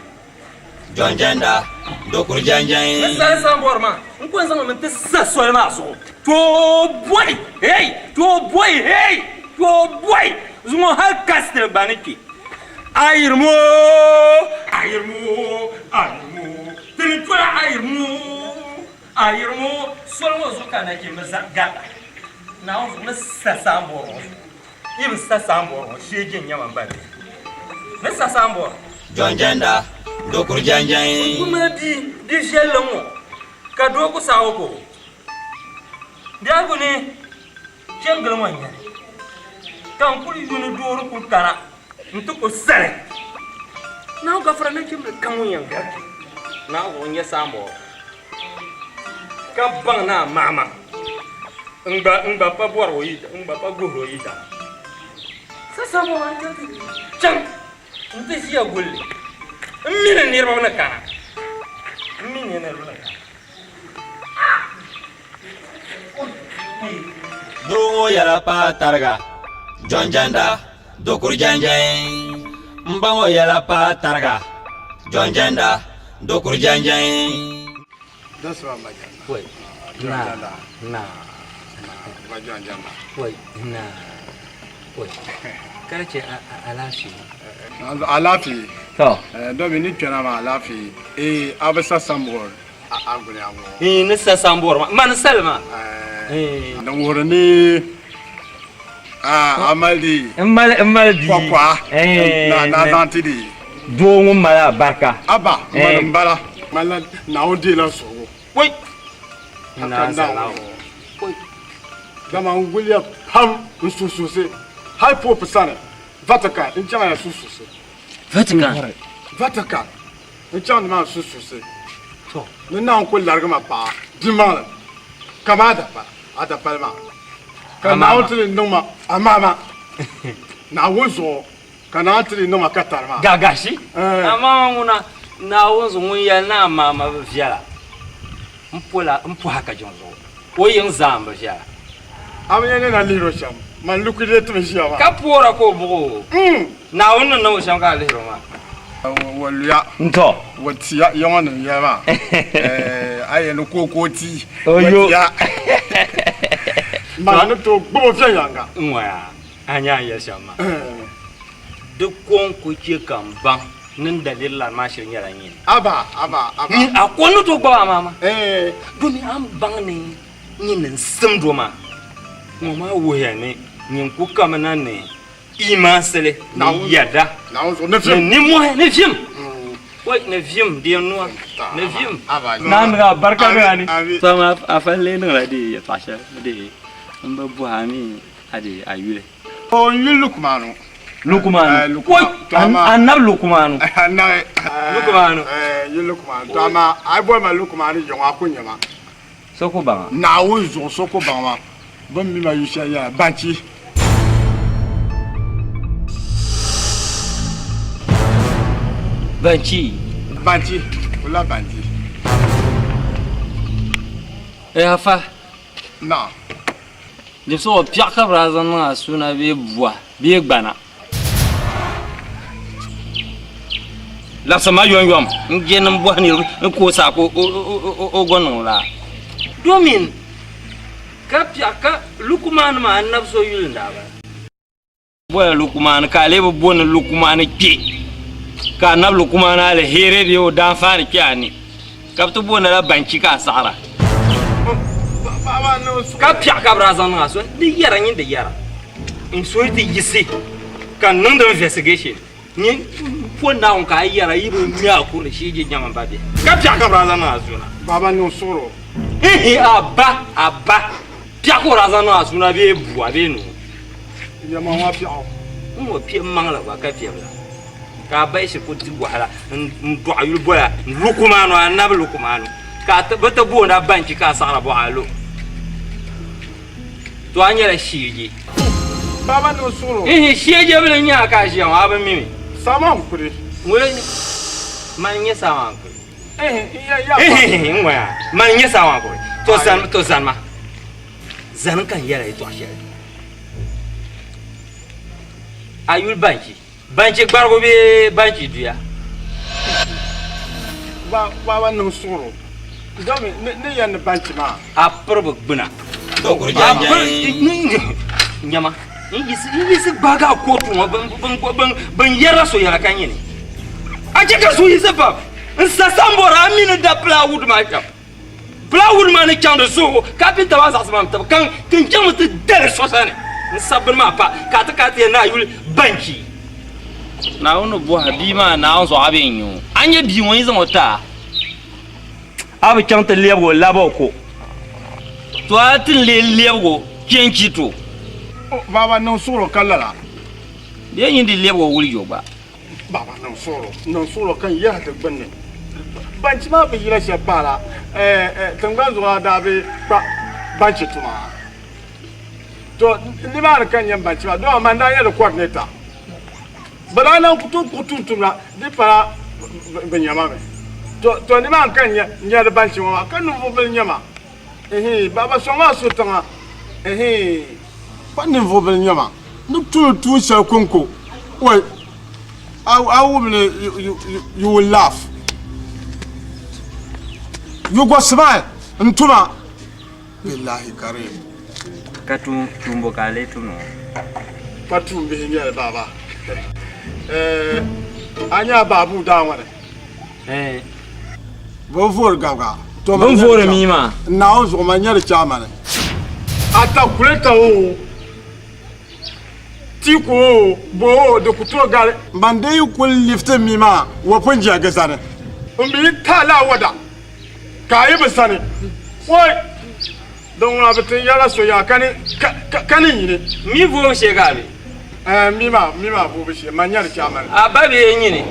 Jɔnjɛnda dokuru jɛnjɛn. Ni sa di saanboori maa n ku yɛn zaŋ li mi ti sa soli maa zuɣu Chooboy hey Chooboy hey Chooboy Zuŋɔ hali kasitili gba ni kpe. Ayirimo, ayirimo, ayirimo, ti ni tola ayirimo, ayirimo, soli ŋɔ zuɣu ka nachimba garita. Naawuni zuɣu ni sa saambɔri ŋɔ zuɣu. Yi bi sa saambɔri ŋɔ, shee je n-nyɛ ma m-ba bihi. Ni sa saambɔri. Jɔnjɛnda, dokuru jɛnjɛn. N ku mali bia, bia viɛlli ŋ-ŋɔ, ka doo ku saag o ka o. Biɛhigu ni chɛŋgili ŋɔ n-nyɛ li, ka n kul yu ni doori kul kana. N-ti ku sali. Naawuni gafara nachimbili kam ŋun yɛn gari kpe Naawuni zuɣu n-nyɛ saambɔɣu ka baŋ ni a maɣima n gba n gba pa bɔri o yi n gba pa guhiri o yi daa. Sa saambɔɣu maa n-ti chaŋ nti ʒiya guli li m mi ni niriba ni kana m mi ni niriba ni kana. Doo ŋɔ yɛla paai tariga, Jɔnjɛnda dokuru jɛnjɛn. M ba ŋɔ yɛla paai tariga, Jɔnjɛnda dokuru jɛnjɛn. Alaafee. Domi ni kpɛna maa alaafee. Ee a bi sa sambɔri. Ni sa sambɔri maa mani sali maa. Din wuhiri ni a mali di. N mali n mali di. Kɔkɔa na na zaŋ ti di. Doo ŋun mali abarika. Aba mani n bala. Mali Naawuni deela suhigu. Woi. Haka Naawuni. Dama n wuliya pam n suhusuɣusi hali Pope sani Vatican n chaŋ ya suhusuɣusi. Vatican. Vatican. N chaŋ ni maa sususi ni Naawuni ku larigi ma paɣa dimaŋli kaman a dapali maa, ka Naawuni ti di niŋ ma amaama Naawuni zuɣu, ka Naawuni ti di niŋ ma katari maa. Gagashi, Amaama ŋuna Naawuni zuɣu ŋun yɛli ni amaama bi viɛla, m pola m pɔha ka jiŋ zuɣu, o yiŋ zaa m-bi viɛla. A bi yɛn ni na lihir o shɛm, man liquidate mi ʒiya maa. Ka poora ka o buɣ o. Naawuni ni niŋ o shɛm ka a lihir o maa. Wa luya. N-tɔ. Wa tiya yiŋɔ nim yɛli maa. A yɛn ni kookoo tia. Wa tiya. Man ni tooi gbubi o viɛnyɛliŋga. N-waya, a nya a ni yɛli shɛm maa. Di kɔŋko chɛ ka m baŋ ni n daliri lari maa shiri nyɛla nyini. Aba, aba, aba. Nyin a ko ni tooi gbabi a maa maa. Domi a ni baŋ ni nyini n-simd o maa, ŋɔ maa wuhiya ni nyin ku kamina ni iimaansili ni yɛda ni nimmɔhi ni vim. Oi, ni vim, di yɛn nua, ni vim. Naa niŋ a barika niŋ a ni. Tɔ a fa lee niŋla di yɛtɔɣ shɛli di m bi bɔhi a mi a di a yuli. O n yuli Lukumanu. Lukumanu. Oi, anabi Lukumanu. Anabi. Lukumanu. Yuli Lukumanu. To amaa a yi boli ma Lukumanu yiŋɔ a ku nya ma. So ku baŋ a. Naawuni zuɣu so ku baŋ ma. Bɛ ni mi ma yu shɛli nyɛla Banchi. Banchi. Banchi. Wula Banchi. Eh, afa. Naam. Di zuɣu piɛɣu ka bɛ daa zaŋ niŋ a suuna bee bua bee gbana. Labisi ma yomyom n-je ni m bɔhi niriba ni ka o saɣi ka o gba niŋ lala. Domin ka piɛɣu ka Lukumaan maa anabi so yuli n-daa bala. Bola Lukumaan ka a lee bi bo ni Lukumaan kpe ka anabi Lukumaan aliheri bee o daanfaani kpe a ni ka bɛ ti booni la banchi ka a saɣira. Ka piɛɣu ka bɛ daa zaŋ niŋ a so di yɛra nyin di yɛra n so yi ti yiɣisi ka n niŋdi investigation nyin po Naawuni ka a yɛra yi bi ŋme a kurili shee je nyaŋ m ba bihi ka piɛɣu ka bɛ daa zaŋ niŋ a suuna. Baba niŋ suɣuro. Ihi a ba a ba. Piɛɣu ka o daa zaŋ niŋ a suuna bee bua bee noo? Yɛma ŋɔ piɛɣu. N ŋɔ piɛ maŋli gba ka piɛbila ka a bahi ku di wahala n dɔɣi yuli bola Lukumaanu anabi Lukumaanu ka bɛ ti booni a banchi ka a saɣira bɔɣa a lo. To a nyɛla sheeje. Baba niŋ suɣulo. Ihi sheeje bili n-nyɛ a ka a ʒiya ŋɔ a bi mi mi. Sama n-kuli. Ŋuli mani n-nyɛ sama n-kuli. N ŋɔya mani n-nyɛ saawaa kuri to zani ma zani ka n yɛla yɛtɔɣ shɛli a yuli banchi banchi gbarigu bee banchi duya Baba niŋ suɣuro domi ni yɛn ni banchi maa a piri bi gbuna nyama n yiɣisi gbaagi a kootu ŋɔ bin yɛrila so yɛla ka nyini a chɛ ka so yiɣisi pam n sa sambɔri a mi ni da plywood maa shɛm plywood maa ni chaŋ di zuɣu kapinta maa zaɣisi maa tibi kan n chaŋmi ti dali so sani n sa bini maa pa ka a ti kana ti yɛli ni a yuli banchi Naawuni bɔha bia maa Naawuni zuɣu a bee n-nyɛ o a ni nyɛ bia ŋɔ yi zaŋ o ti a a bi chaŋ ti lɛbigi o lab o ko to a ti lee lɛbigi o kpe n-chi to. Baba niŋ suɣulo ka lala. Bee nyin di lɛbigi o wulijo gba. Baba niŋ suɣulo, niŋ suɣulo ka n yɛhi di gbunni. Banchi maa bi yila shɛli paala tiŋgbani zuɣu a daa bi kpa banchi tuma. To nimaani ka n nyɛ banchi maa dama man daa nyɛ di coordinator. Bɛ daa lan ku tooi kpuɣi tumtumda di pala bɛ nyama mi. To, to nimaani ka n nya di banchi ŋɔ maa, ka ninvuɣ bil nya ma. Ɛhii, baba sɔŋ a so tiŋa. Ɛhii. Pa ninvuɣ bil nya ma ni tum tuun shɛli kɔŋko. Oi, a wum ni you will laugh. You go smile n tuma. Billahi karim. Ka tuumbo ka a lee tum ŋɔ? Pa tuumbihi n-nyɛ li baaba. Eh, a nya baabu daa ŋɔ ni? Eh. Bɛ voori gabiga. Bɛ voori mi maa? Naawuni zuɣu man nyɛri chaamani. A calculator o, tiku o, bo o, di ku tooi gari. Ban dii kuli lifti mi maa, wa pun jɛgi zani. M bi yi taali a wada. Ka a yi bi sani, woi, din ŋuna bi tin yɛla so yaa ka ni nyini. Mi voobu shee ka a be? Ɛɛn, mi maa, mi maa voobu shee, man nyari chaamani. A ba bee nyini?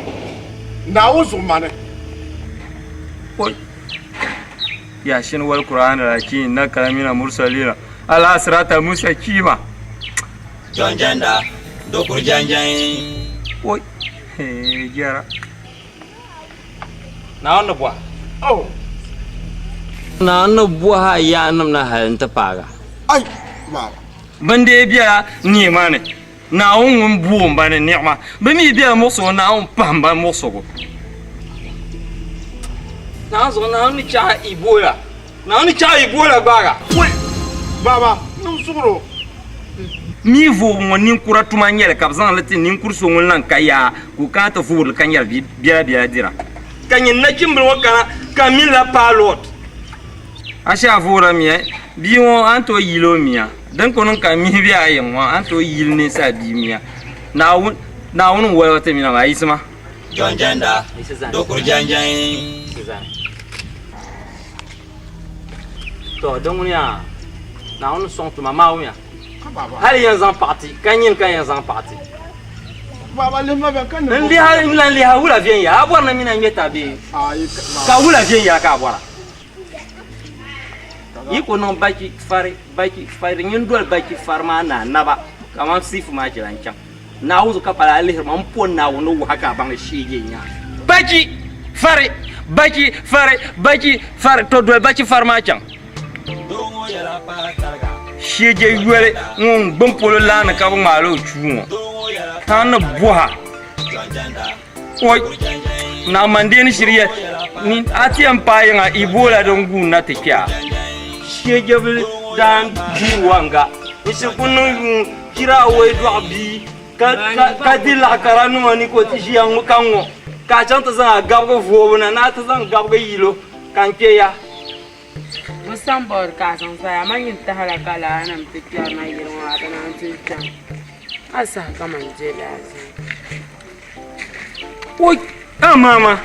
Naawuni zuɣu mani. Woi, Yasin wal Qur'an al hakim innaka lamina mursalina ala sirata mustaqima. Jɔnjɛnda, dokuru jɛnjɛn. Woi, hee jɛra. Naawuni ni bɔha. Oh. Naawuni ni bɔha a yaannim na hal nti paag a. Ai, baba. Bɛn dee bela ni'ima ni, Naawuni ŋun boon ba ni niɣima. Bɛ mi bela muɣisigu, Naawuni pahim ba muɣisigu. Naawuni zuɣu, Naawuni ni chɛ a Ebola. Naawuni ni chɛ a Ebola gbaag a. Woi, baba, niŋ suɣuro. Mi voobu ŋɔ ninkura tuma n-nyɛ li ka bɛ zaŋ li ti ninkur so ŋun lan ka yaa ka o kana ti vuuri li ka nyari biɛlabiɛla dira. Ka nyin nachimbila ŋɔ kana ka m mini la paai Lɔt. A shee a vuhirila mia, bia ŋɔ a ni tooi yili o mia. Din ku niŋ ka mihi be a yiŋ ŋɔ, a ni tooi yili ninsal bia mia. Naawuni n-woligi ti mina maa, yiɣisima. Jɔnjɛnda, dokuri jɛnjɛn. To, din ŋuni yaa, Naawuni sɔŋ tuma maa wumiya. Hali yɛn zaŋ paɣa ti, ka nyini ka yɛn zaŋ paɣa ti. N liha n lan liha wula viɛnyɛla, a bɔri ni mina ŋmɛ ta bee? Ka wula viɛnyɛla ka a bɔra? Yi ku niŋ bachi fari, bachi fari, nyin doli bachi fari maa ni a naba kaman siifu maa chɛla n-chaŋ. Naawuni ka pala a lihiri ma, m po Naawuni ni wuhi a ka a baŋ sheegi n-nya. Bachi fari, bachi fari, bachi fari, to doli bachi fari maa chaŋ. Sheeje yoli ŋun gbuni polo laani ka bɛ ŋmaali o chuu ŋɔ, a ni bɔha oi naa Mandeeni shiri yɛli ni a ti yɛn paai yiŋa Ebola din guui na ti kpe a. Sheejebili daan guuri wa n-ga n-shiri ku niŋ yuun chira awɔi dɔɣi bia ka di laɣikara nima ni ka o ti ʒiya ŋ-ŋɔ ka ŋ-ŋɔ ka a chaŋ ti zaŋ a gabigi voobu na ni a ti zaŋ gabigi yilo ka n kpe ya. Bɛ sanbood ka a zaŋ zali amaa nyin tahila ka lala nim ti kpɛri na yili ŋɔ a bi naan ti kpɛm a saha kaman je laa zaa. Oi amaama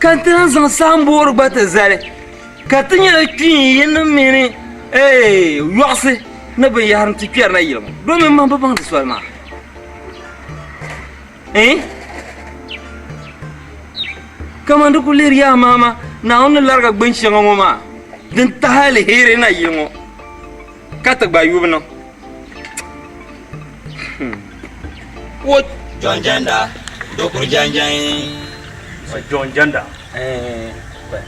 ka ti lahi zaŋ sanbood gba ti zali ka ti nyɛla kpiin yini mini yɔɣisi ni binyahari n-ti kpɛri na yili ŋɔ domi man bi baŋdi soli maa. Eh? Kaman di ku lihiri yaa maama Naawuni ni lariga gbin shɛŋa ŋɔ maa din tahi aliheri na yili ŋɔ ka ti gba yubu niŋ. O John Janda, dokuru janjan. John Janda. Eh,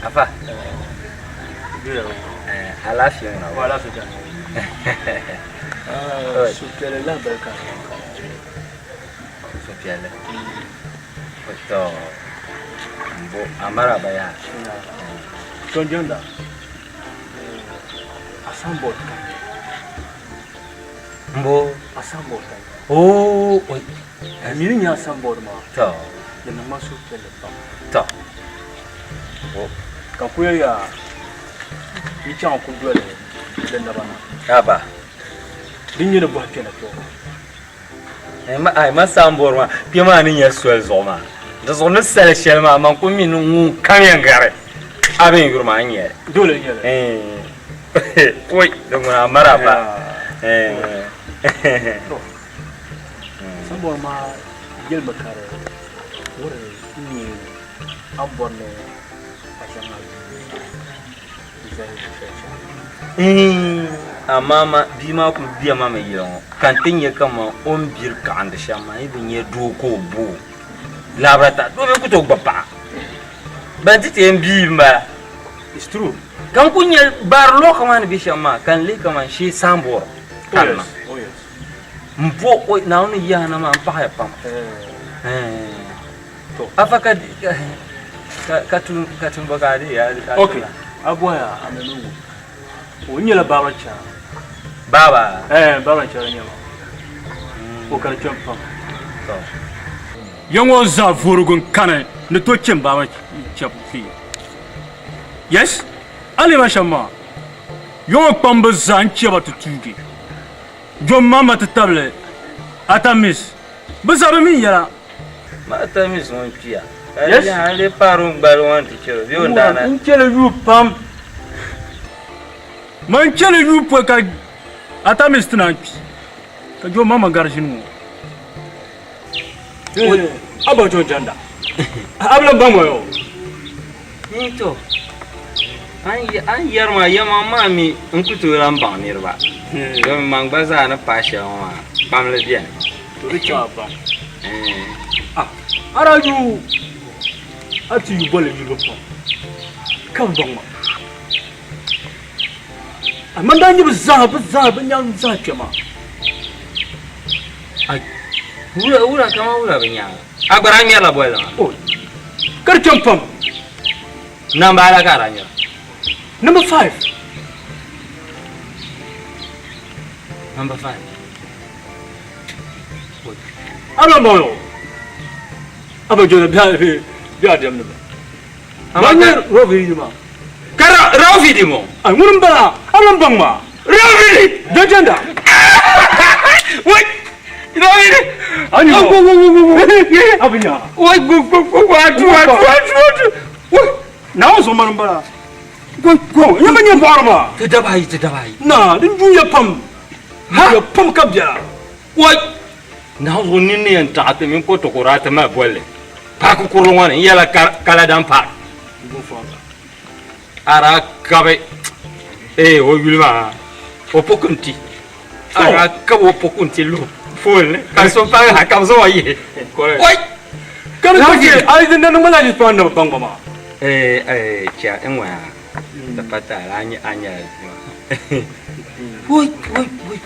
afa. Eh, alaafee ŋuna. Wa alaafee janda. Suhupiɛlli lahabali ka. Suhupiɛlli. To mbo amara ba yaa. John Janda. A signboard ka. Mbo. A signboard ka. Oh, oi. Mini nya signboard maa. To. Di niŋ ma suhupiɛlli pam. To. Mbo. Ka ku yɛli yaa yi chaŋ ku doli di naba na. Aba. Din nyɛ ni bɔhi kpɛna kpɛ ŋɔ. Ai ma sanboori maa kpɛ maa ni nyɛ soli zuɣu maa di zuɣu ni sali shɛli maa man ku mi ni ŋun kam yɛn gari a bee yuri maa n nyɛli dole n nyɛli oi di ŋuna a mara ba sanboori maa yɛlimi ka di wuhiri n nyɛ a ni bɔri ni a zaŋ a Amaa ma bia maa kuli bɛ ma mi yili ŋɔ ka n ti nya kaman o ni biri kaɣindi shɛm maa yi bi nya doo ka o bo o laabira ta doo mi ku tooi gbubi paɣa ban ti ti yɛn bii m-bala ka n ku nya baari lɔɣika maa ni be shɛm maa ka n lihi kaman shee saamboori kanna m bo o Naawuni ni yahi na maa m paɣiya pam. Afa ka ka tum ka tum bɔ ka a deei a Ok, a bɔhi a mi ni ŋɔ o nyɛla baaba chara. Baaba? Eh, baaba chara nyɛ ma. O ka di kpɛm pam. Ya ŋɔ zaa vuhirigu n kani ni to chɛ baaba chɛbu fee. Yes, a lihiri ba shɛm maa, ya ŋɔ kpamba zaa n chɛ ba ti tuugi. Jom mama ti tabili Atamis, bɛ zaa bi mi n yɛla. Ma Atamis ŋun kpiya, ka di yaha n lee paari o gbali ŋɔ nti chɛr o bee o ni daa na. N chɛli yuui pam. Man chɛli yuui pɔi ka Atamis ti naan kpi, ka Jom mama gari ʒini ŋɔ. A baŋ Jom Janda? A bi lan baŋ ma yɔ? To, a ni yɛri maa yɛlimaŋ maa mi n ku tooi lan baŋ niriba, domi man gba zaa ni paai shɛli ŋɔ maa kpamli beni. To di chaŋ a baŋ. A daa yu a ti yu boli niriba pam ka bi baŋ ma. Amaa daa nyɛ bɛ zaa, bɛ zaa, bɛ nyaŋ zaa kpɛma. Wula, wula kaman wula bɛ nyaaŋa. A gba daa ŋmɛrila bolli maa. O, ka di kpɛm pam. Namba ala ka a daa ŋmɛra? Number 5. Number 5. Aba mɔŋɔ. Aba jɔna bia bia dɛm ni ba. Ma nyɛ Rafi di ma. Ka Rafi di ŋɔ. A ŋuni n bala a lan baŋ maa. Rafi di. Jɔjɛnda. Wai Rafi di. A ni wo wo wo wo. A bi nya. Wai go go go go atu atu atu atu. Wai Naawuni zuɣu mani n bala. Go go nyɛ ma nyɛ bɔɣiri maa. Ti daba ayi ti daba ayi. Na din duuya pam. Duuya pam ka biɛla. Wai Naawuni zuɣu nini ni yɛn taɣi ti mini kotokoro ti mali bolli paaki kurili ŋɔ ni n yɛla Kaladan Park. A daa kabi ee o yuli maa o po kunti a daa kabi o po kunti luhi foon ni ka so pahi ha ka bi zaŋ o yihi. Oi! Ka di ka chɛ a yi di niŋ ma lahi kpaŋ ni bi baŋ ba maa. Ee ee chɛ n ŋɔya di pa taali a nyɛla bia maa. Oi oi oi oi.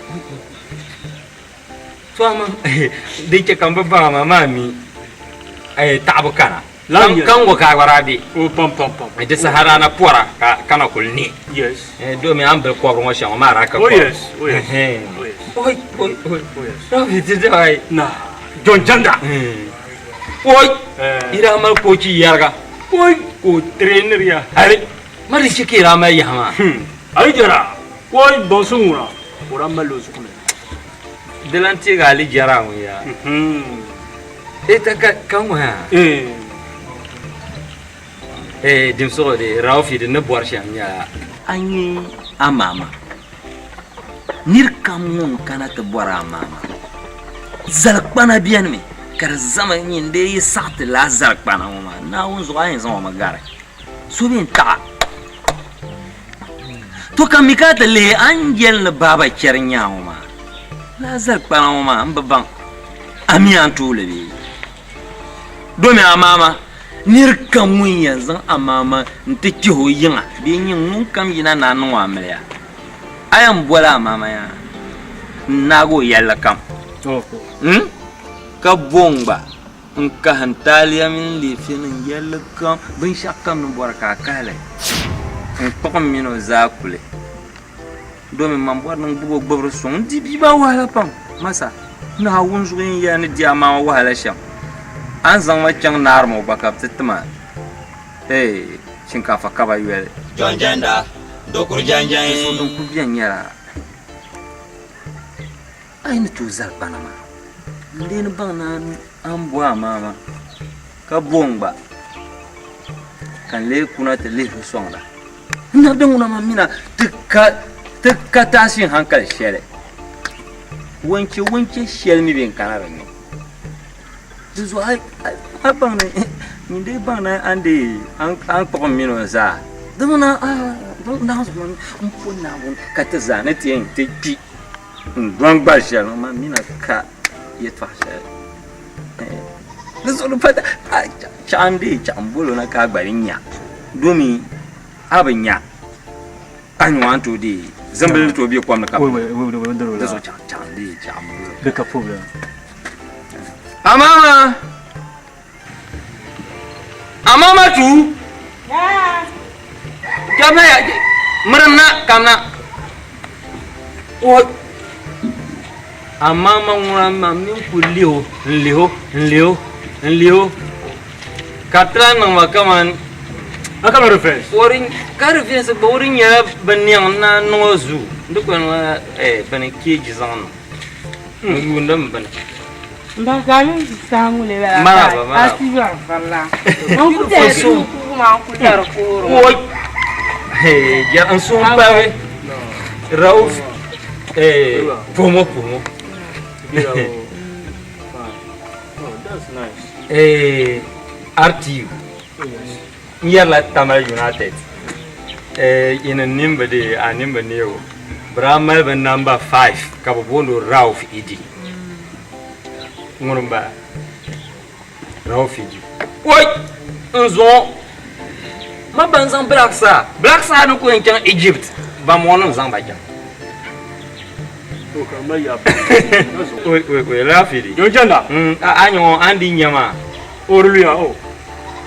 To ama di chɛ ka m bi baŋ ama maa mi taɣibu kana. Ka n ŋɔ ka a gba daa be. Di saha daa na pɔra ka na kuli ne. Domi a ni bili kɔbiri ŋɔ shɛm ŋɔ maa daa ka kɔbiri. John Janda. Oi! Yi daa mali koochi yɛriga. Oi! Ka o tireeniri ya hali. Ma di chɛ ka yi daa mali yaha maa. Ayi jɛra. Oi! Baŋsim ŋuna o daa malila o zuɣu ni. Di lan teegi a jɛra ŋun yaa. E ta ka ka ŋɔ ha. Eh dimsɔgɔ de Raufi di ni bɔri shɛm nyɛla. A nyɛ a maama. Nir kam ŋun kana ti bɔri a maama. Zalikpana benimi ka di zami nyin dee yi saɣi ti lala zalikpana ŋɔ maa, Naawuni zuɣu a yɛn zaŋ o mi gari. So bee n-taɣ a. To ka mi ka ti lihi a ni yɛli ni baaba chɛri nyaa ŋɔ maa, lala zalikpana ŋɔ maa m bi baŋ a mi a ni tooi li bee? Domi a maama nir kam ŋun yɛn zaŋ a maama nti kpɛh o yiŋa bee nyin ŋunkam yina ni a niŋ o amiliya, a yɛn boli a maama yaa n-naag o yɛlli kam ka bo n gba. N kahim taaliya mini leefinim yɛlli kam, binshɛɣukam ni bɔri ka a kahi li. N kpuɣi m min o zaa kuli, domin man bɔri ni n gbib o gbibiri suŋ. N di bia maa wahala pam. Masa, Naawuni zuɣu yɛn yɛli ni di a maŋa wahala shɛm. A ni zaŋ ma chaŋ Naarima o gba ka bɛ ti ti ma shinkaafa kaba yoli. Jɔnjɛnda, dokuri jɛnjɛn. So din kul beni nyɛla. A yi ni tooi zali kpana maa, n lee ni baŋ ni a ni bo a maama ka bo n gba, ka n lee kuna ti lihiri sɔŋda. N na bi ŋuna maa mina ti ka ti ka taasi hankali shɛli, wanche wanche shɛli mi bɛ n kana din ni. Di zuɣu a baŋ ni nyin dee baŋ ni a ni dee a ni kpuɣi m mini o zaa. Di ŋuna n po Naawuni ka ti zaa ni ti yɛn ti kpi. N dɔn gbali shɛli ŋɔ maa mina ka yɛtɔɣa shɛli di zuɣu di pata chaɣ n dee chaɣ n bol o na ka a gba di nya domi a bi nya a ni waan tooi dee zimbili ni tooi be kom ni ka di zuɣu chaɣ chaɣ n dee chaɣ n bol o. Di ka problem. Amaama Amaama tu kamna ya mirimna kamna o amaama ŋuna ma min ku liho n liho n liho n liho ka ti lahi niŋ ma kaman A ka reverse. Ori ka reverse gba ori nyɛla bi niɛŋ na niŋ o zuu di kuli niŋla bini keeji zaŋ niŋ n yuundi m bini Ba ka mi saha ŋɔ lee bala Maraba, ka maraba. a ti yɔri varila. N ku tɛhi suhu kubu maa n ku dari koori ŋɔ. Oi! Hey, ja n suhu m-pahi Rauf eh, puhimo puhimo. Oh, that's nice. Eh, RTU. N yɛrila Tamale United. Eh, yini nimbi di a nimbi neebu. Bɛ daa mali bɛ number 5 ka bɛ booni o Rauf Idi. Ŋuni m-bala. Rauf Idi. Oi! N zuɣu ma ban zaŋ Black Star. Black Star ni ku yɛn chaŋ Egypt, bambɔŋɔnim zaŋ ba chaŋ. Oi, oi, oi, Rauf Idi. Yo janda. A nyɛ a ni di nya maa. Oruliya, oh.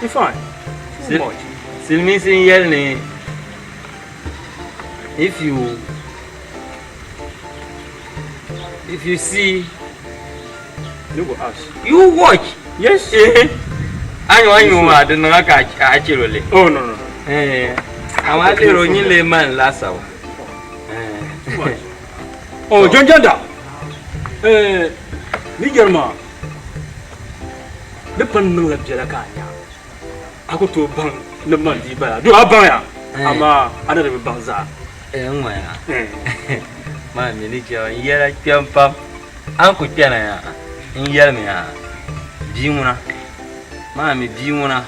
You fine. Too much. Silimiinsi n-yɛli ni if you If you see, You go ask. You watch. Yes. Anyo anyo ma di niŋa ka a chɛro li. Oh no no no. Eh. Amaa lero nyin lee mani laasabu. Eh. Oh, John Janda. Eh, ni jɛrima di pa niŋla biɛla ka a nya a ku tooi baŋ ni man dii bala doo a baŋya amaa a ni di bi baŋ zaa. Eh, n ŋɔya. Maa mi ni chɛba n yɛla kpɛm pam a ni ku kpɛna ya n yɛlimi ya bia ŋuna maa mi bia ŋuna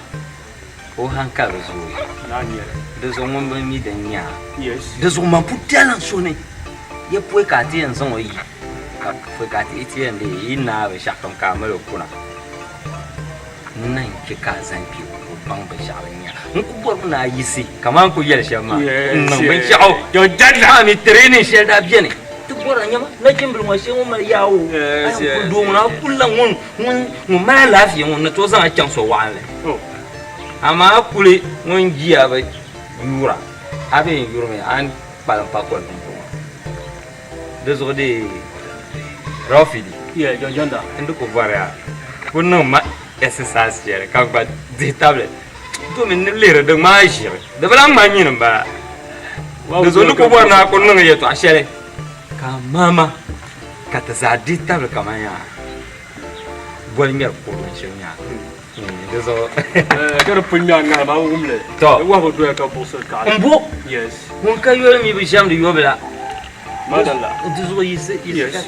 ka o hankali bi zooi di zuɣu ŋun bi mi din nya di zuɣu man pun tɛhila n suhu ni ya pɔi ka a ti yɛn zaŋ o yi ka pɔi ka a ti yɛn dee yi naai binshɛɣu kam ka a mali o kuna N na n-chɛ ka a zaŋ kpe ka o baŋ binshɛɣu din nya. N ku bɔrimi ni a yiɣisi kaman n ku yɛli shɛm maa n-niŋ binshɛɣu. Maa mi training shɛli daa beni ti bɔra nyama nachimbili ŋɔ shee ŋun mali yaa o a yɛn kuli doo ŋuna a kuli la ŋun ŋun mali alaafee ŋun ni tooi zaŋ a chaŋ so waɣinli. Amaa a kuli ŋun jia bi yuura a bee n yurimi a ni kpalim pakoli pumpɔŋɔ. Di zuɣu dee Rɔfidi. N di ku bɔriya ku niŋ ma exercise shɛli ka gba dihi tabili domin ni lihiri di ŋmaai ʒiri di bi lahi ŋmani nyini m-bala. Di zuɣu ni ku bɔri ni a ku niŋ yɛtɔɣ shɛli ka a maama ka ti zaa dihi tabili kaman yaa boli ŋmɛri kurili n-shiri nya di zuɣu. Ka di pun ŋme a ŋarim a wum li. Tɔ. Di wahu doya ka buɣisiri kaɣili. M-bo. Yes. Ŋun ka yoli mi bi ʒɛmdi yobila. Madalla. Di zuɣu yiɣisi. Yes.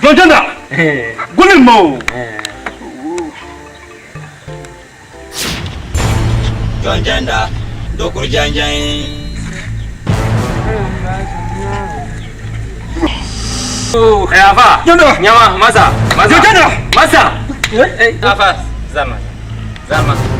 John Janda. Guli ma o. John Janda, dokuru janjan. Eh, afa. Janda. Nyama, masa. Masa. John Janda. Masa. Eh, afa. Zama. Zama.